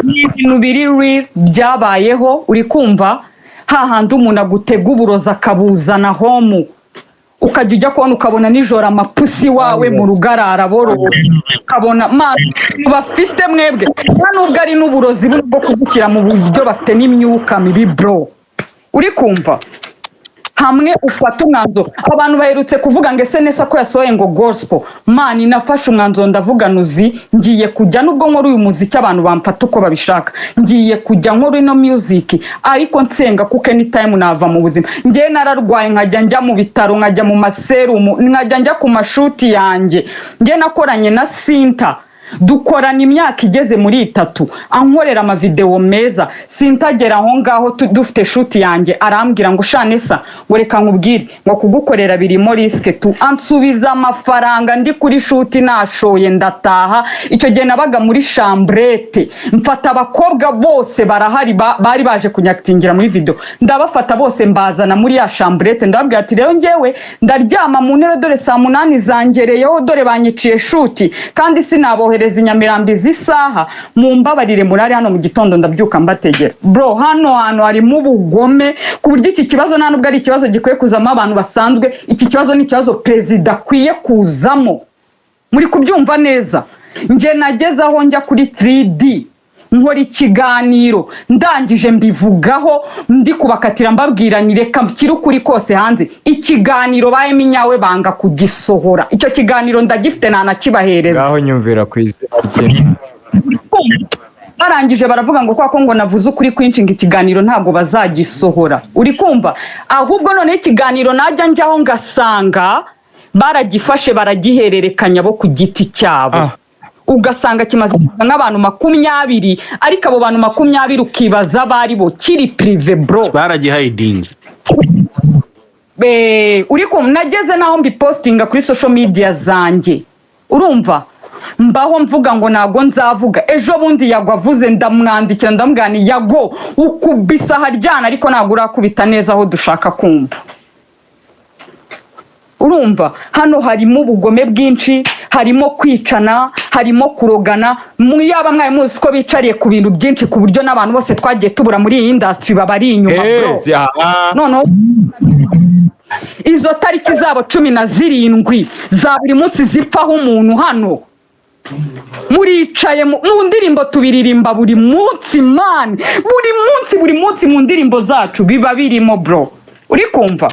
Ni ibintu biri real byabayeho. Uri kumva hahandi umuntu agutega uburozi akabuzana home, ukajya ujya kubona ukabona nijoro amapusi wawe mu rugarara borora, ukabona bafite mwebwe nta nubwo ari n'uburozi bwo kugushyira mu buryo, bafite n'imyuka mibi bro. Uri kumva hamwe ufata umwanzuro. Abantu baherutse kuvuga ngo ese Nesa ko yasohoye ngo gospel, man nafashe umwanzuro ndavuga nuzi ngiye kujya, nubwo nkora uyu muziki abantu bamfata uko babishaka, ngiye kujya nkora ino music ariko nsenga kuko anytime nava mu buzima. Ngiye nararwaye nkajya njya mu bitaro, nkajya mu maserumu, nkajya njya ku mashuti yanjye. Ngiye nakoranye na Sinta dukorana imyaka igeze muri 3, ankorera amavideo meza. Sintagera aho ngaho dufite shuti yanjye arambwira ngo sha Nesa ngo reka nkubwire ngo kugukorera birimo risk tu, ansubiza amafaranga ndi kuri shuti nashoye ndataha. Icyo gihe nabaga muri chambrette, mfata abakobwa bose barahari bari baje kunyakitingira muri video, ndabafata bose mbazana muri ya chambrette, ndababwira ati rero ngewe ndaryama mu ntebe dore saa 8 zangereyeho, dore banyiciye shuti kandi sinabohereza Nyamirambo izisaha, mumbabarire murari hano mu gitondo ndabyuka mbategera. Bro hano hantu harimo ubugome ku buryo iki kibazo nta nubwo ari ikibazo gikwiye kuzamo abantu basanzwe, iki kibazo ni ikibazo perezida akwiye kuzamo. Muri kubyumva neza? Nge nageze aho njya kuri 3D nkora ikiganiro ndangije mbivugaho ndi kubakatira mbabwira ni reka nshyire ukuri kose hanze. Ikiganiro ba Eminyawe banga kugisohora, icyo kiganiro ndagifite nanakibahereza. Ngaho nyumvira ku izina rye. Barangije baravuga ngo kwa ko ngo navuze ukuri kwinshi ngo ikiganiro ntago bazagisohora. Uri kumva? Ahubwo none ikiganiro najya njyaho ngasanga baragifashe baragihererekanya bo ku giti cyabo. Ugasanga kimaze nk'abantu 20, ariko abo bantu 20 ukibaza bari bo kiri prive bro, baragihidinze. Uri kumva? Nageze naho mbipostinga kuri social media zanjye. Urumva, mbaho mvuga ngo ntago nzavuga. Ejo bundi Yago avuze, ndamwandikira, ndamubwira nti Yago ukubisa aharyana, ariko ntabwo urakubita neza aho dushaka kumva. Urumva, hano harimo ubugome bwinshi, harimo kwicana, harimo kurogana. Yaba mwari muzi ko bicariye ku bintu byinshi, ku buryo n'abantu bose twagiye tubura muri iyi industry babari inyuma, bro. Noneho izo tariki zabo 17 za buri munsi zipfaho umuntu hano, muricaye mu ndirimbo tubiririmba buri munsi, man, buri munsi, buri munsi mu ndirimbo zacu biba birimo, bro. Uri kumva,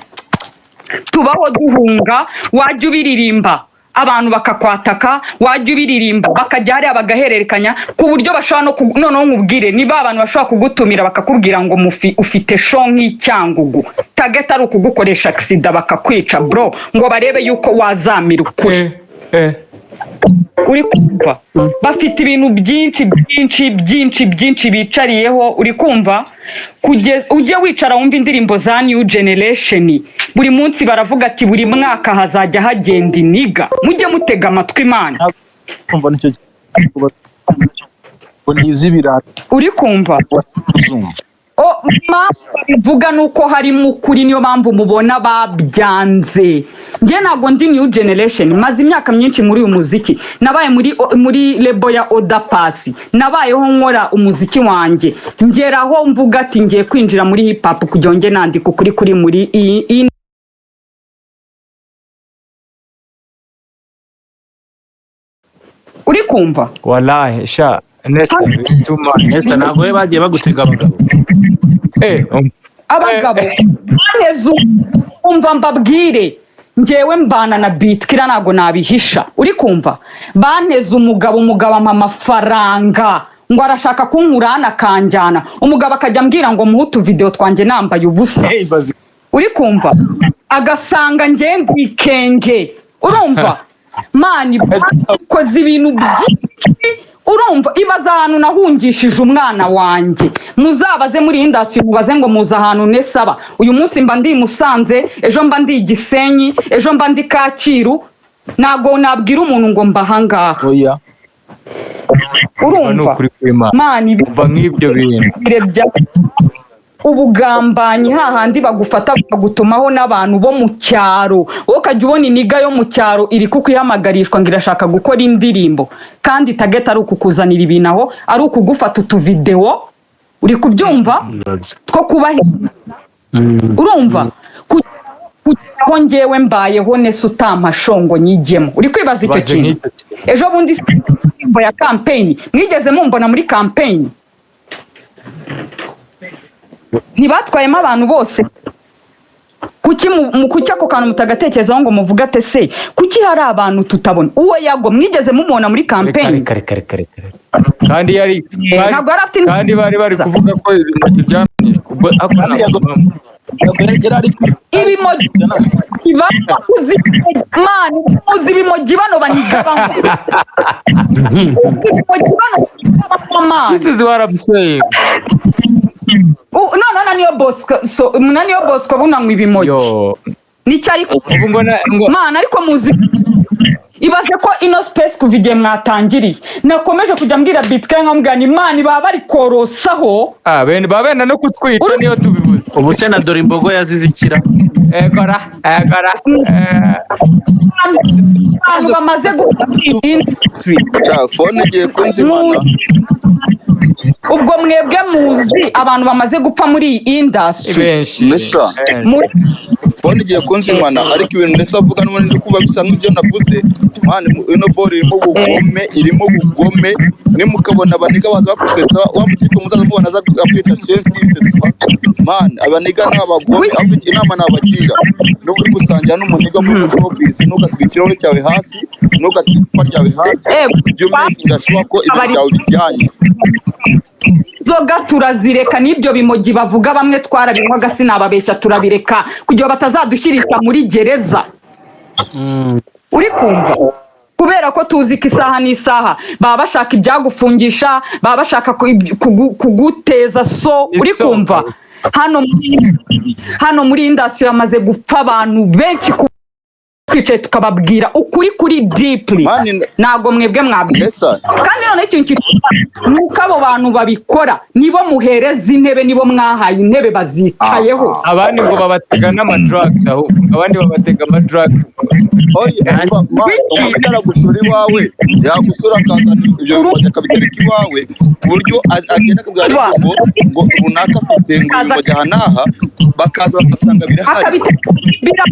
tubaho duhunga. Wajya ubiririmba abantu bakakwataka, wajya ubiririmba bakajya hariya bagahererekanya, ku buryo bashobora no noneho nkubwire, niba abantu bashobora kugutumira bakakubwira ngo ufite show nk'icyangugu, target ari ukugukoresha accident bakakwica, bro, ngo barebe yuko wazamira ukuri. Uri kumva, bafite ibintu byinshi byinshi byinshi byinshi bicariyeho. Uri kumva, ujye wicara wumva indirimbo za new generation, buri munsi baravuga ati buri mwaka hazajya hagenda iniga. Mujye mutega amatwi Imana. Kumva nicyo ngo ntizibira. Uri kumva, mpamvu babivuga ni uko harimo ukuri, niyo mpamvu mubona babyanze. Njye ntabwo ndi new generation, maze imyaka myinshi muri uyu muziki, nabaye muri label ya Oda Paccy, nabayeho nkora umuziki wanjye, ngeraho mvuga ati ngiye kwinjira muri hip hop kugira ngo njye nandika ukuri kuri muri iyi Uri kumva? Wallahi sha Nessa, bituma Nessa, ntabwo we bagiye bagutega abagabo. Abagabo baneze. Umva mbabwire, njyewe mbana na Bitkira, ntabwo nabihisha. Uri kumva, baneze umugabo, umugabo ampa amafaranga ngo arashaka kunkura akanjyana, umugabo akajya ambwira ngo muhe utuvideo twanjye nambaye ubusa. Uri kumva, agasanga njye ndikenge. Urumva, man, bakoze ibintu byinshi. Urumva, ibaza ahantu nahungishije umwana wanjye. Muzabaze muri industry, mubaze ngo muze ahantu Nesaba. Uyu munsi mba ndi i Musanze, ejo mba ndi i Gisenyi, ejo mba ndi Kacyiru. Ntago nabwira umuntu ngo mba ahangaha. Oya. Urumva, man, umva nk'ibyo bintu bya ubugambanyi, hahandi bagufata bakagutumaho n'abantu bo mu cyaro, wowe ukajya ubona iniga yo mu cyaro iri kukwihamagarishwa ngo irashaka gukora indirimbo, kandi target ari ukukuzanira ibintu aho, ari ukugufata utuvidewo, uri kubyumva, two kubaha. Urumva, kugera aho ngewe mbayeho nese utampa shongo nyigemo. Uri kwibaza icyo kintu? Ejo bundi indirimbo ya campaign, mwigeze mumbona muri campaign? Ntibatwayemo abantu bose. Kuki kuki ako kantu mutagatekerezaho ngo muvuge ate se kuki hari abantu tutabona? Uwo Yago mwigeze mumubona muri campaign? Kandi yari Ntabwo yari afite kandi bari bari kuvuga ko ibimogi byamenyeshwe ubwo ibimogi man, uzi ibimogi bano baniga banywa, ibimogi bano baniga banywa, man. This is what I'm saying. No, na niyo Bosco, so na niyo Bosco bunanywa ibimogi nicyo, ariko man, ariko muzi, ibaze ko ino space kuva igihe mwatangiriye nakomeje kujya mbwira Bitcoin, nkamubwira ni man, baba bari korosaho. Ah, bene baba benda no kutwica niyo tubivuze. Ubu se na dore imbogo yazize ikira. Egora egora. Abantu bamaze gukora industry. Phone igiye kunzimana. Ubwo mwebwe muzi abantu bamaze gupfa muri iyi industry? Nessa, phone igiye kunzimana, ariko ibintu ndetse avuga n'ubundi ndi kumva bisa nk'ibyo navuze. Man, ino ball irimo ubugome, irimo ubugome. Nimukabona abaniga baza bakusetsa, wa mutipe muzaza mubona aza akwita chef yisetswa. Man, abaniga ni abagome. Inama nabagira, n'ubu uri gusangira n'umuniga muri showbiz, ntugasiga ikirahure cyawe hasi, ntugasiga icupa ryawe hasi, jya umakinga sure ko ibintu byawe bijyanye. Inzoga turazireka, n'ibyo bimogi bavuga bamwe twarabinywaga, sinababeshya, turabireka kugira ngo batazadushyirisha muri gereza. Uri kumva, kubera ko tuzi ko isaha n'isaha baba bashaka ibyagufungisha, baba bashaka kuguteza. So uri kumva, hano muri industry hamaze gupfa abantu benshi. twicaye tukababwira ukuri kuri deeply, Mani ntabwo mwebwe mwabwira. Nessa, Kandi noneho ikintu ni uko abo bantu babikora nibo muhereza intebe, nibo mwahaye intebe bazicayeho. Aha. Abandi ngo babatega n'amadrugs, ahubwo abandi babatega amadrugs. Oya, umva, umuntu aragusura iwawe, yagusura akazana ibyo bimogi akabitereka iwawe, ku buryo agenda akabwira Urumva? ariko ngo runaka afite ngo Akaza ibimogi aha n'aha, bakaza bagasanga birahari. Akabitera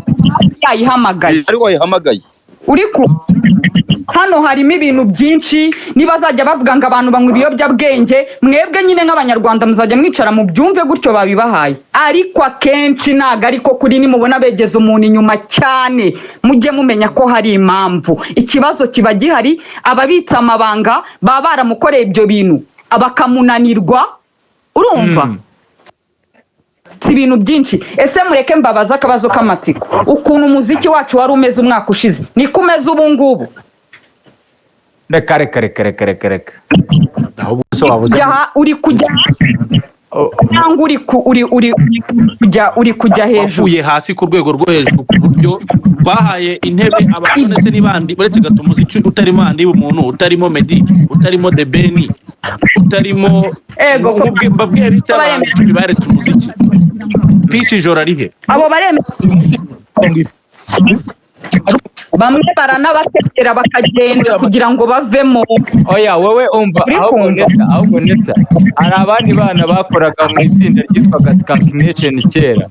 yayihamagaye. Ari wayihamagaye. Uri ku hano harimo ibintu byinshi, nibazajya bavuga ngo abantu banywa ibiyobyabwenge, mwebwe nyine nk'abanyarwanda muzajya mwicara mu byumve gutyo babibahaye, ariko akenshi ntabwo ariko kuri. Nimubona begeza umuntu inyuma cyane, mujye mumenya ko hari impamvu ikibazo kiba gihari. Ababitse amabanga baba baramukoreye ibyo bintu bakamunanirwa, urumva? Si ibintu byinshi. Ese mureke mbabaze akabazo k'amatsiko: ukuntu umuziki wacu wari umeze umwaka ushize niko umeze ubu ngubu? Reka, reka, reka, reka, reka, reka. Ahubwo se wabuze Uri kujya hasi cyangwa uri ku- uri uri uri kujya uri kujya hejuru? Wavuye hasi ku rwego rwo hejuru, ku buryo bahaye intebe abantu ndetse n'ibandi, uretse gato umuziki utarimo andi umuntu, utarimo Meddy, utarimo The Ben, utarimo Ego ko mbabwire bike, abantu 10 baretse umuziki. Peace ijoro arihe? Abo baremera, bamwe baranabategera bakagenda kugira ngo bavemo. Oya, wowe umva. Uri Ahubwo kumva? Nessa, ahubwo Nessa, hari abandi bana bakoraga mu itsinda ryitwaga Skank Nation kera.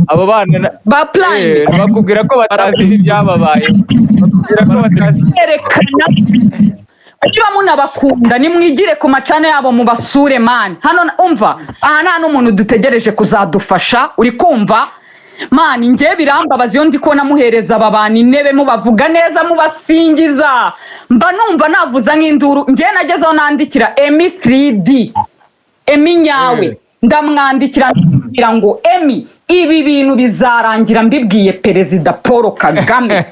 Abo bana ba Prime. Bakubwira ko batazi n'ibyababaye, bakubwira ko batazi. Yerekana niba munabakunda, nimwigire ku macana yabo mubasure. Man, hano umva, aha nta n'umuntu dutegereje kuzadufasha, uri kumva? Man, njye birambabaza iyo ndi kubona muhereza aba bantu intebe, mubavuga neza, mubasingiza, mba numva navuza nk'induru. Njye nagezeho nandikira Emi 3D, Emi nyawe. Ndamwandikira ndamubwira ngo: "Emi, ibi bintu bizarangira mbibwiye Perezida Paul Kagame."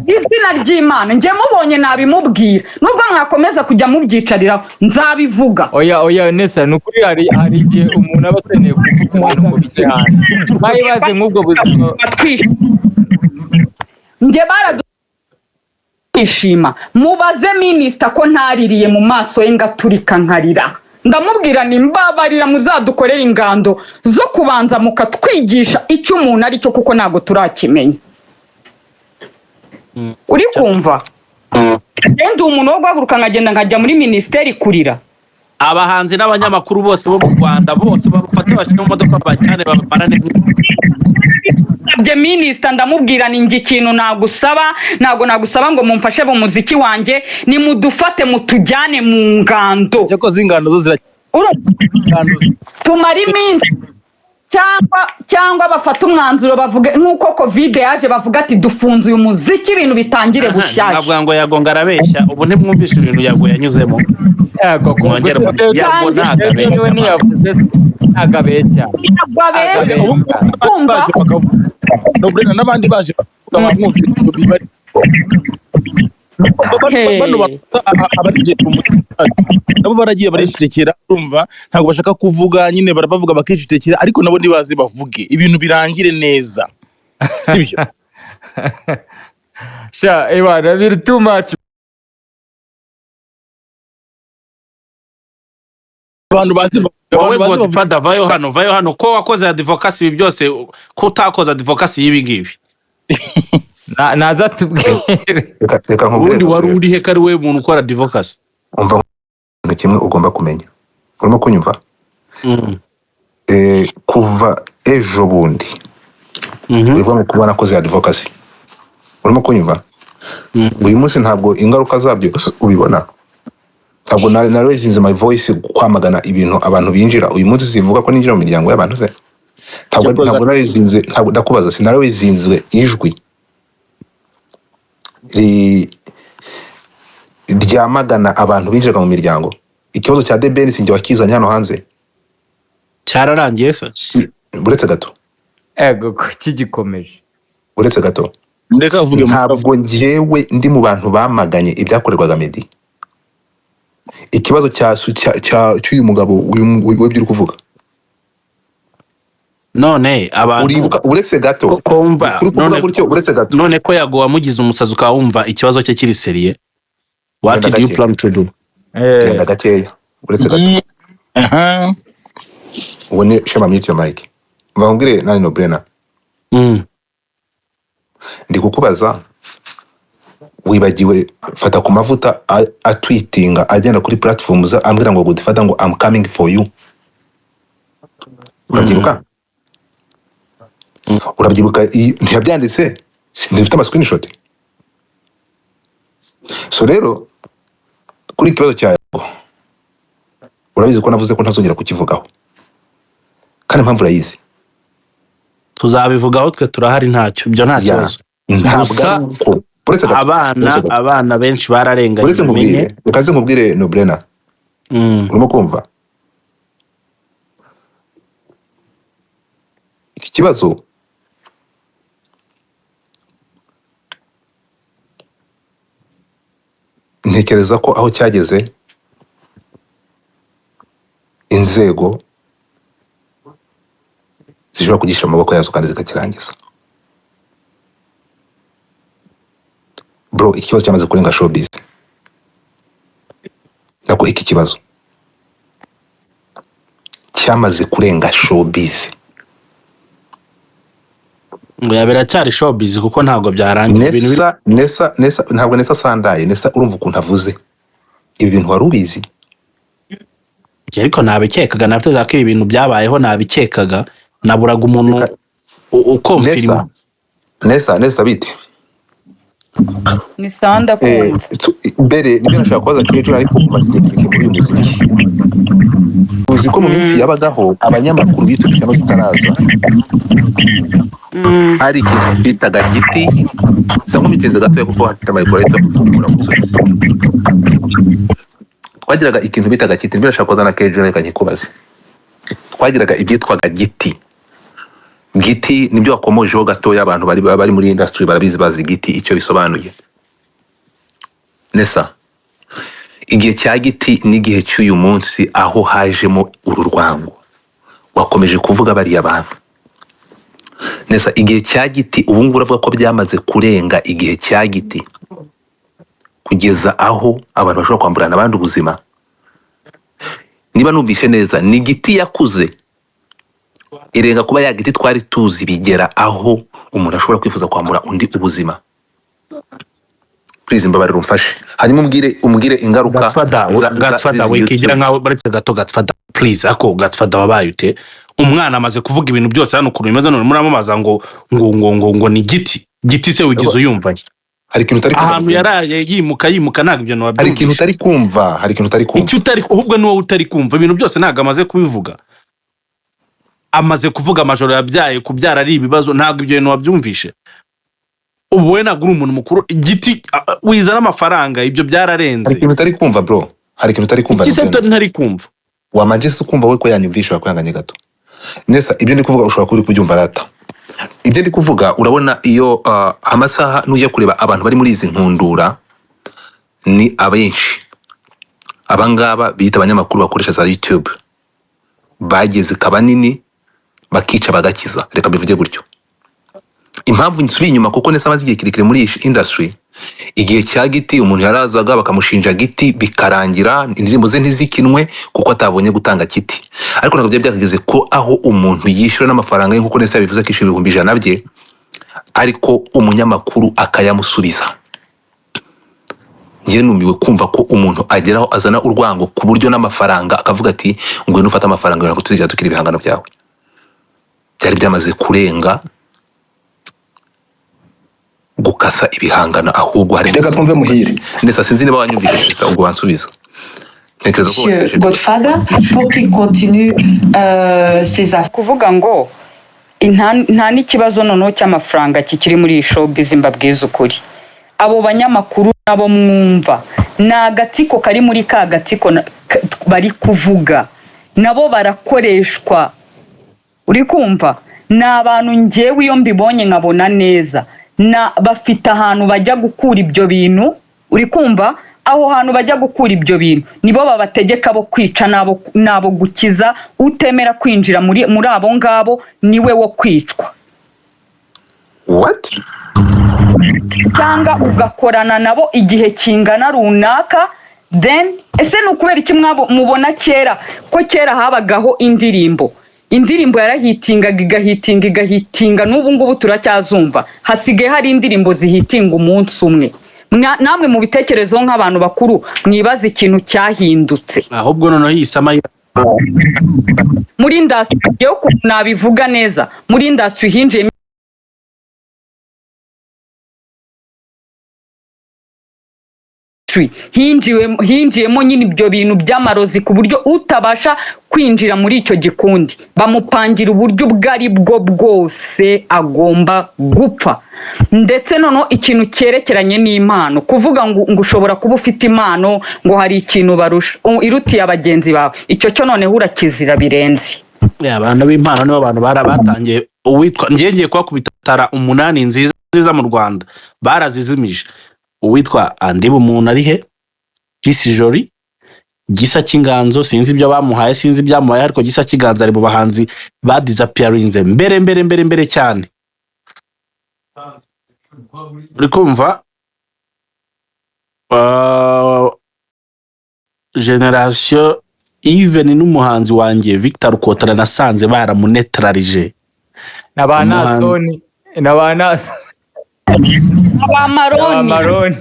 Izina ry'Imana, njye mubonye nabimubwira. Nubwo mwakomeza kujya mubyicariraho, nzabivuga. Oya, oya, Nessa, ni ukuri hari igihe umuntu aba akeneye kuvuga ibintu ngo bijye hanze, bayibaze nk'ubwo buzima. Njye baradwishima. Mubaze minisita ko ntaririye mu maso ye ngaturika nkarira, ndamubwira ni mbabarira muzadukorere ingando zo kubanza mukatwigisha icyo umuntu ari cyo, kuko ntabwo turakimenya. Uri kumva? Ndi umuntu wo guhaguruka nkagenda nkajya muri minisiteri kurira. Abahanzi n'abanyamakuru bose bo mu Rwanda bose babafate, bashyire mu modoka, babajyane babamarane. Nsabye minisita, ndamubwira ni njye ikintu nagusaba, ntabwo nagusaba ngo mumfashe mu muziki wanjye, nimudufate mutujyane mu ngando. Cyakoze ingando zo zira Urumva? ingando Tumara iminsi, cyangwa bafate umwanzuro bavuge nk'uko Covid yaje, bavuga ati dufunze uyu muziki, ibintu bitangire bushyashya. Navuga ngo Yago ngo arabeshya. Ubu ntimwumvishe ibintu Yago yanyuzemo? Yego. Mwongere Yago ntabwo Ejo niwe abeshya. Ntiyavuze se, ntabwo abeshya. Ntabwo abeshya. Ubu Kumva? baje bakavuga no Brenda n'abandi baje bakavuga, bamwumvise ibintu bibari. Bano abarigiye mu mutwe nabo baragiye baricecekera, urumva ntabwo bashaka kuvuga nyine, barabavuga bakicecekera, ariko nabo ntibazi bavuge ibintu birangire neza, sibyo? Sha ewana, biri too much. Abantu bazi Wowe abantu bazi bavuge. Godfather, vayo hano, vayo hano. Ko wakoze advocacy ibi byose, ko utakoze advocacy y'ibi ngibi? Naza tubwire. Reka nkubwire. Ubundi wari Nkubwire. uri he ko ari we muntu ukora advocacy? Umva, ikintu kimwe ugomba kumenya, urimo kunyumva? Kuva ejo bundi bivuga ngo kuba nakoze advocacy, urimo kunyumva? Uyu munsi ntabwo ingaruka zabyo ubibona. Ntabwo na raising my voice kwamagana ibintu abantu binjira uyu munsi, sivuga ko ninjira mu miryango y'abantu se. Ntabwo Cyakoze ntabwo narayizinze, ntabwo ndakubaza, sinarayizinzwe ijwi ryamagana abantu binjiraga mu miryango. Ikibazo cya The Ben sinjye wakizanye hano hanze. Cyararangiye se? Uretse gato. Ego ko kigikomeje. Uretse gato. Mureke avuge, mureke avuge. Ntabwo njyewe ndi mu bantu bamaganye ibyakorerwaga Meddy. Ikibazo cya cy'uyu mugabo, uyu w'ibyo uri kuvuga. None abantu Uribuka, uretse gato, ko wumva kuri kuvuga none gutyo, uretse gato, none ko Yago wamugize umusazi ukaba wumva ikibazo cye kiri sérieux, what Genda do you gake. plan to do? Genda gakeya, uretse gato. Aha. Ubu ni Shema, mute your mic. Mbabwire nani, no brena. Ndi kukubaza, wibagiwe fata ku mavuta atwitinga agenda kuri platform za ambwira ngo Godfather, ngo "I'm coming for you"? Urabyibuka? Urabyibuka? Ntiyabyanditse? Ntibifite ama screenshot? So rero kuri iki kibazo cya Yago, urabizi ko navuze ko ntazongera kukivugaho, kandi impamvu urayizi. Tuzabivugaho, twe turahari, ntacyo ibyo nta Ya, kibazo. ntabwo Gusa ari uko, uretse gato, abana uretse gato, abana benshi bararenganye, uretse ubimenye. nkubwire, reka nze nkubwire, Nobrena. Urimo kumva iki kibazo? Ntekereza ko aho cyageze, inzego zishobora kugishyira mu maboko yazo kandi zikakirangiza. Bro, iki kibazo cyamaze kurenga showbiz. Nako iki kibazo cyamaze kurenga showbiz. Ngo ya biracyari showbiz kuko ntabwo byarangiye ibintu biri. Nesa, Nesa, Nesa, ntabwo Nesa sandaye. Nesa, urumva ukuntu avuze ibi bintu, wari ubizi? Njye ariko nabikekaga, nabitezaga ko ibi bintu byabayeho, nabikekaga, naburaga umuntu Reka ukomfirima. Nesa, Nesa, Nesa, bite? Ni sanda kumva. Mbere nibyo nashaka kubaza Kejo, ariko umaze igihe kirekire muri uyu muziki, uzi ko mu minsi yabagaho abanyamakuru YouTube cyangwa zitaraza, hari ikintu bitaga giti. Sa nkumiteze gatoya kuko hafite amayikoro ahita gufungura gusubiza. Twagiraga ikintu bitaga giti. Nibyo nashaka kubaza na Kejo, reka nkikubaze. Twagiraga ibyitwaga giti. Giti nibyo wakomojeho gatoya, abantu bari muri industry barabizi, bazi giti icyo bisobanuye. Nesa, igihe cya giti n'igihe cy'uyu munsi aho hajemo uru rwango wakomeje kuvuga bariya bantu, Nesa, igihe cya giti ubu ngubu uravuga ko byamaze kurenga igihe cya giti kugeza aho abantu bashobora kwamburana abandi ubuzima? Niba numvise neza, ni giti yakuze irenga kuba ya giti twari tuzi, bigera aho umuntu ashobora kwifuza kwambura undi ubuzima. Please, mbabarira umfashe, hanyuma umbwire ingaruka Godfather, Godfather, z'izi wikigira YouTube. nkaho baretse gato. Godfather, please. Ako Godfather, wabaye ute? Umwana amaze kuvuga ibintu byose hano ukuntu bimeze, none muramubaza ngo ni giti. Giti se wigize uyumva? Hari ikintu utari kumva. Ahantu yaraye yimuka yimuka, ntabwo ibyo Hari ikintu wabyumvishe. utari kumva, hari ikintu utari kumva. Icyo utari, ahubwo ni wowe utari kumva ibintu byose. Ntabwo amaze kubivuga? Amaze kuvuga amajoro yabyaye, kubyara ari ibibazo. Ntabwo ibyo bintu wabyumvishe? Ubu wowe ntabwo uri umuntu mukuru? Igiti wizana amafaranga, ibyo Hari byararenze. ikintu utari kumva, bro, hari ikintu utari kumva. Iki se? Nubwo Ntari kumva. Wamanje se ukumva we ko yanyumvisha, wakwihanganye gato. Nesa, ibyo ndi kuvuga ushobora kuba uri kubyumva rata. Ibyo ndi kuvuga, urabona iyo amasaha nujya kureba abantu bari muri izi nkundura ni abenshi, abangaba biyita abanyamakuru bakoresha za YouTube, bageze kabanini bakica bagakiza, reka mbivuge gutyo. Impamvu nsubiye inyuma, kuko Nesa amaze igihe kirekire muri iyi industry, igihe cya giti umuntu yarazaga bakamushinja giti, bikarangira indirimbo ze ntizikinwe kuko atabonye gutanga kiti, ariko ntabwo byari byakageze ko aho umuntu yishyura n'amafaranga ye, nkuko Nesa yabivuze, akishyura 100,000 bye, ariko umunyamakuru akayamusubiza. Njye numiwe kumva ko umuntu ageraho azana urwango ku buryo n'amafaranga akavuga ati ngwino ufate amafaranga yawe, tuzigera tukira ibihangano byawe. Byari byamaze kurenga gukasa ibihangano, ahubwo hari Reka twumve Muhire. Nesa, sinzi niba wanyumvise, sister, ubwo wansubiza. Ntekereza ko Monsieur wanyumvise. Godfather pour qu'il continue ses affaires. Kuvuga ngo nta n'ikibazo noneho cy'amafaranga kikiri muri iyi showbiz. Mbabwiza ukuri, abo banyamakuru nabo mwumva ni agatsiko kari muri ka gatsiko bari kuvuga, nabo barakoreshwa. Uri kumva, ni abantu ngewe iyo mbibonye nkabona neza na bafite ahantu bajya gukura ibyo bintu. Uri kumva? Aho hantu bajya gukura ibyo bintu nibo babategeka bo kwica n'abo gukiza. Utemera kwinjira muri abo ngabo niwe wo kwicwa. What? Cyangwa ugakorana nabo igihe kingana runaka. Then ese ni ukubera iki mubona kera ko kera habagaho indirimbo yarahitingaga igahitinga igahitinga, n'ubu ngubu turacyazumva. Hasigaye hari indirimbo zihitinga umunsi umwe. Namwe mu bitekerezo nk'abantu bakuru mwibaza ikintu cyahindutse. Ahubwo noneho iyi sama muri industry, yo nabivuga neza, muri industry hinjiye hinjiyemo nyine ibyo bintu by'amarozi, ku buryo utabasha kwinjira muri icyo gikundi bamupangira uburyo ubwo ari bwo bwose agomba gupfa. Ndetse noneho ikintu cyerekeranye n'impano, kuvuga ngo ushobora kuba ufite impano ngo hari ikintu barusha irutiye abagenzi bawe, icyo cyo noneho urakizira birenze. Abantu b'impano nibo bantu batangiye. Uwitwa ngiye kuhakubita tara 8 nziza mu Rwanda barazizimije. Uwitwa Andy Bumuntu ari he? Gisi Jori, Gisa cy'Inganzo, sinzi ibyo bamuhaye, sinzi ibyamuhaye, ariko Gisa cy'Inganzo ari mu bahanzi badisappearinze mbere mbere mbere mbere cyane. Uri kumva Generation even n'umuhanzi wanjye Victor Rukotana nasanze baramunetralije. Na ba Nasoni, na ba Nasoni, Abamaroni Maroni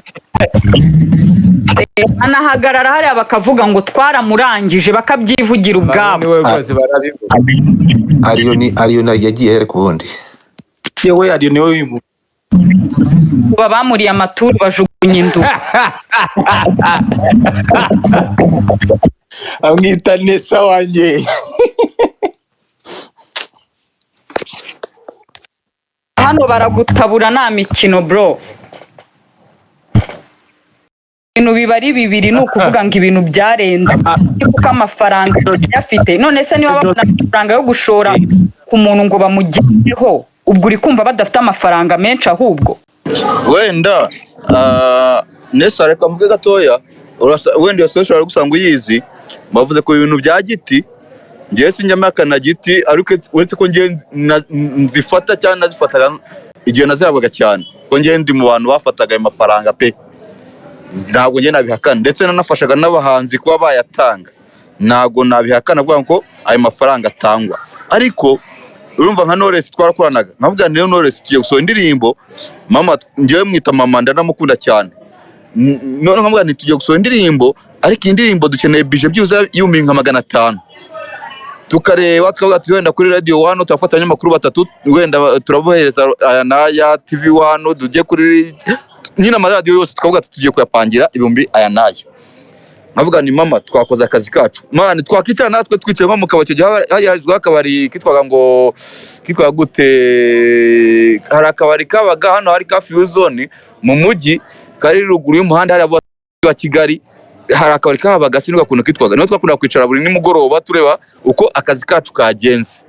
anahagarara hariya bakavuga ngo twaramurangije, bakabyivugira ubwabo. we rwose barabivuga. Ariyoni yagiye here ku wundi. Yewe Ariyoni we wimu Bamuriye amaturu bajugunya indu. Amwita Nesa wanjye. Hano baragutabura nta mikino bro. Ibintu biba ari bibiri, ni ukuvuga ngo ibintu byarenze kuko amafaranga afite. None se niba babona amafaranga yo gushora ku muntu ngo bamugereho, ubwo uri kumva badafite amafaranga menshi ahubwo? Wenda Nesa reka mvuge gatoya, wenda iyo social ari gusanga uyizi, bavuze ku bintu bya Giti. Ngewe sinjya na Giti, ariko uretse ko ngewe nzifata cyane, nazifataga igihe nazihabwaga cyane, ko ngewe ndi mu bantu bafataga ayo mafaranga pe, ntabwo ngewe nabihakana, ndetse nanafashaga n'abahanzi kuba bayatanga, ntabwo nabihakana kuvuga ngo ayo mafaranga atangwa. Ariko urumva nka Knowless twarakoranaga, nkavuga nti Knowless tugiye gusohora indirimbo, mama ngewe mwita mama ndanamukunda cyane, none nkavuga nti tugiye gusohora indirimbo, ariko iyi ndirimbo dukeneye bije byibuze y'ibihumbi nka 500, tukareba tukavuga ati wenda kuri radio 1 turafata abanyamakuru 3, wenda turabohereza aya n'aya, TV 1 tujye kuri nyine amaradiyo yose, tukavuga ati tugiye kuyapangira ibihumbi aya n'aya. Nkavuga ni mama twakoze akazi kacu, mani twakicara natwe twicaye nko mu kabari. Icyo gihe hari hazwiho akabari kitwaga ngo kitwaga gute, hari akabari kabaga hano hari ka Free Zone mu mujyi kari ruguru y'umuhanda hari wa Kigali, hari akabari kabaga sinuka kuntu kitwaga, niho twakunda kwicara buri nimugoroba tureba uko akazi kacu kagenze.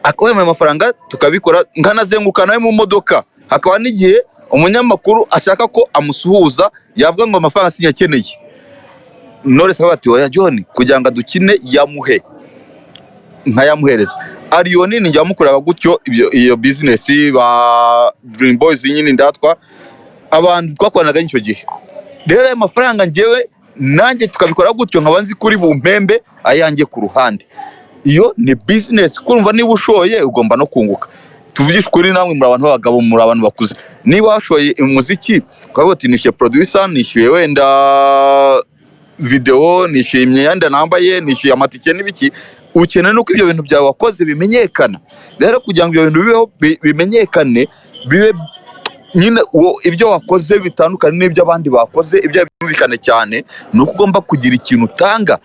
Akabaye amafaranga tukabikora, nkanazenguka nawe mu modoka. Hakaba n'igihe umunyamakuru ashaka ko amusuhuza yavuga ngo amafaranga sinyakeneye, Knowless akavuga ati oya John kugira ngo dukine yamuhe, nkayamuhereza. Ariyoni ni njya wamukoreraga gutyo iyo business ba Dream Boys nyine ndatwa abantu twakoranaga icyo gihe. Rero ayo mafaranga njyewe nanjye tukabikora gutyo, nkaba nzi kuri bumpembe ayanjye ku ruhande. Iyo ni business, kumva niba ushoye ugomba no kunguka. Tuvugishe ukuri, namwe muri abantu b'abagabo, muri abantu bakuze, niba washoye umuziki ukavuga ati nishyuye producer, nishyuye wenda video, nishyuye imyenda nambaye, nishyuye amatike n'ibiki, ukeneye nuko ibyo bintu byawe wakoze bimenyekana. Rero kugira ngo ibyo bintu bibeho bimenyekane, bibe nyine ibyo wakoze bitandukanye n'ibyo abandi bakoze, ibyo byumvikane cyane, ni uko ugomba kugira ikintu utanga.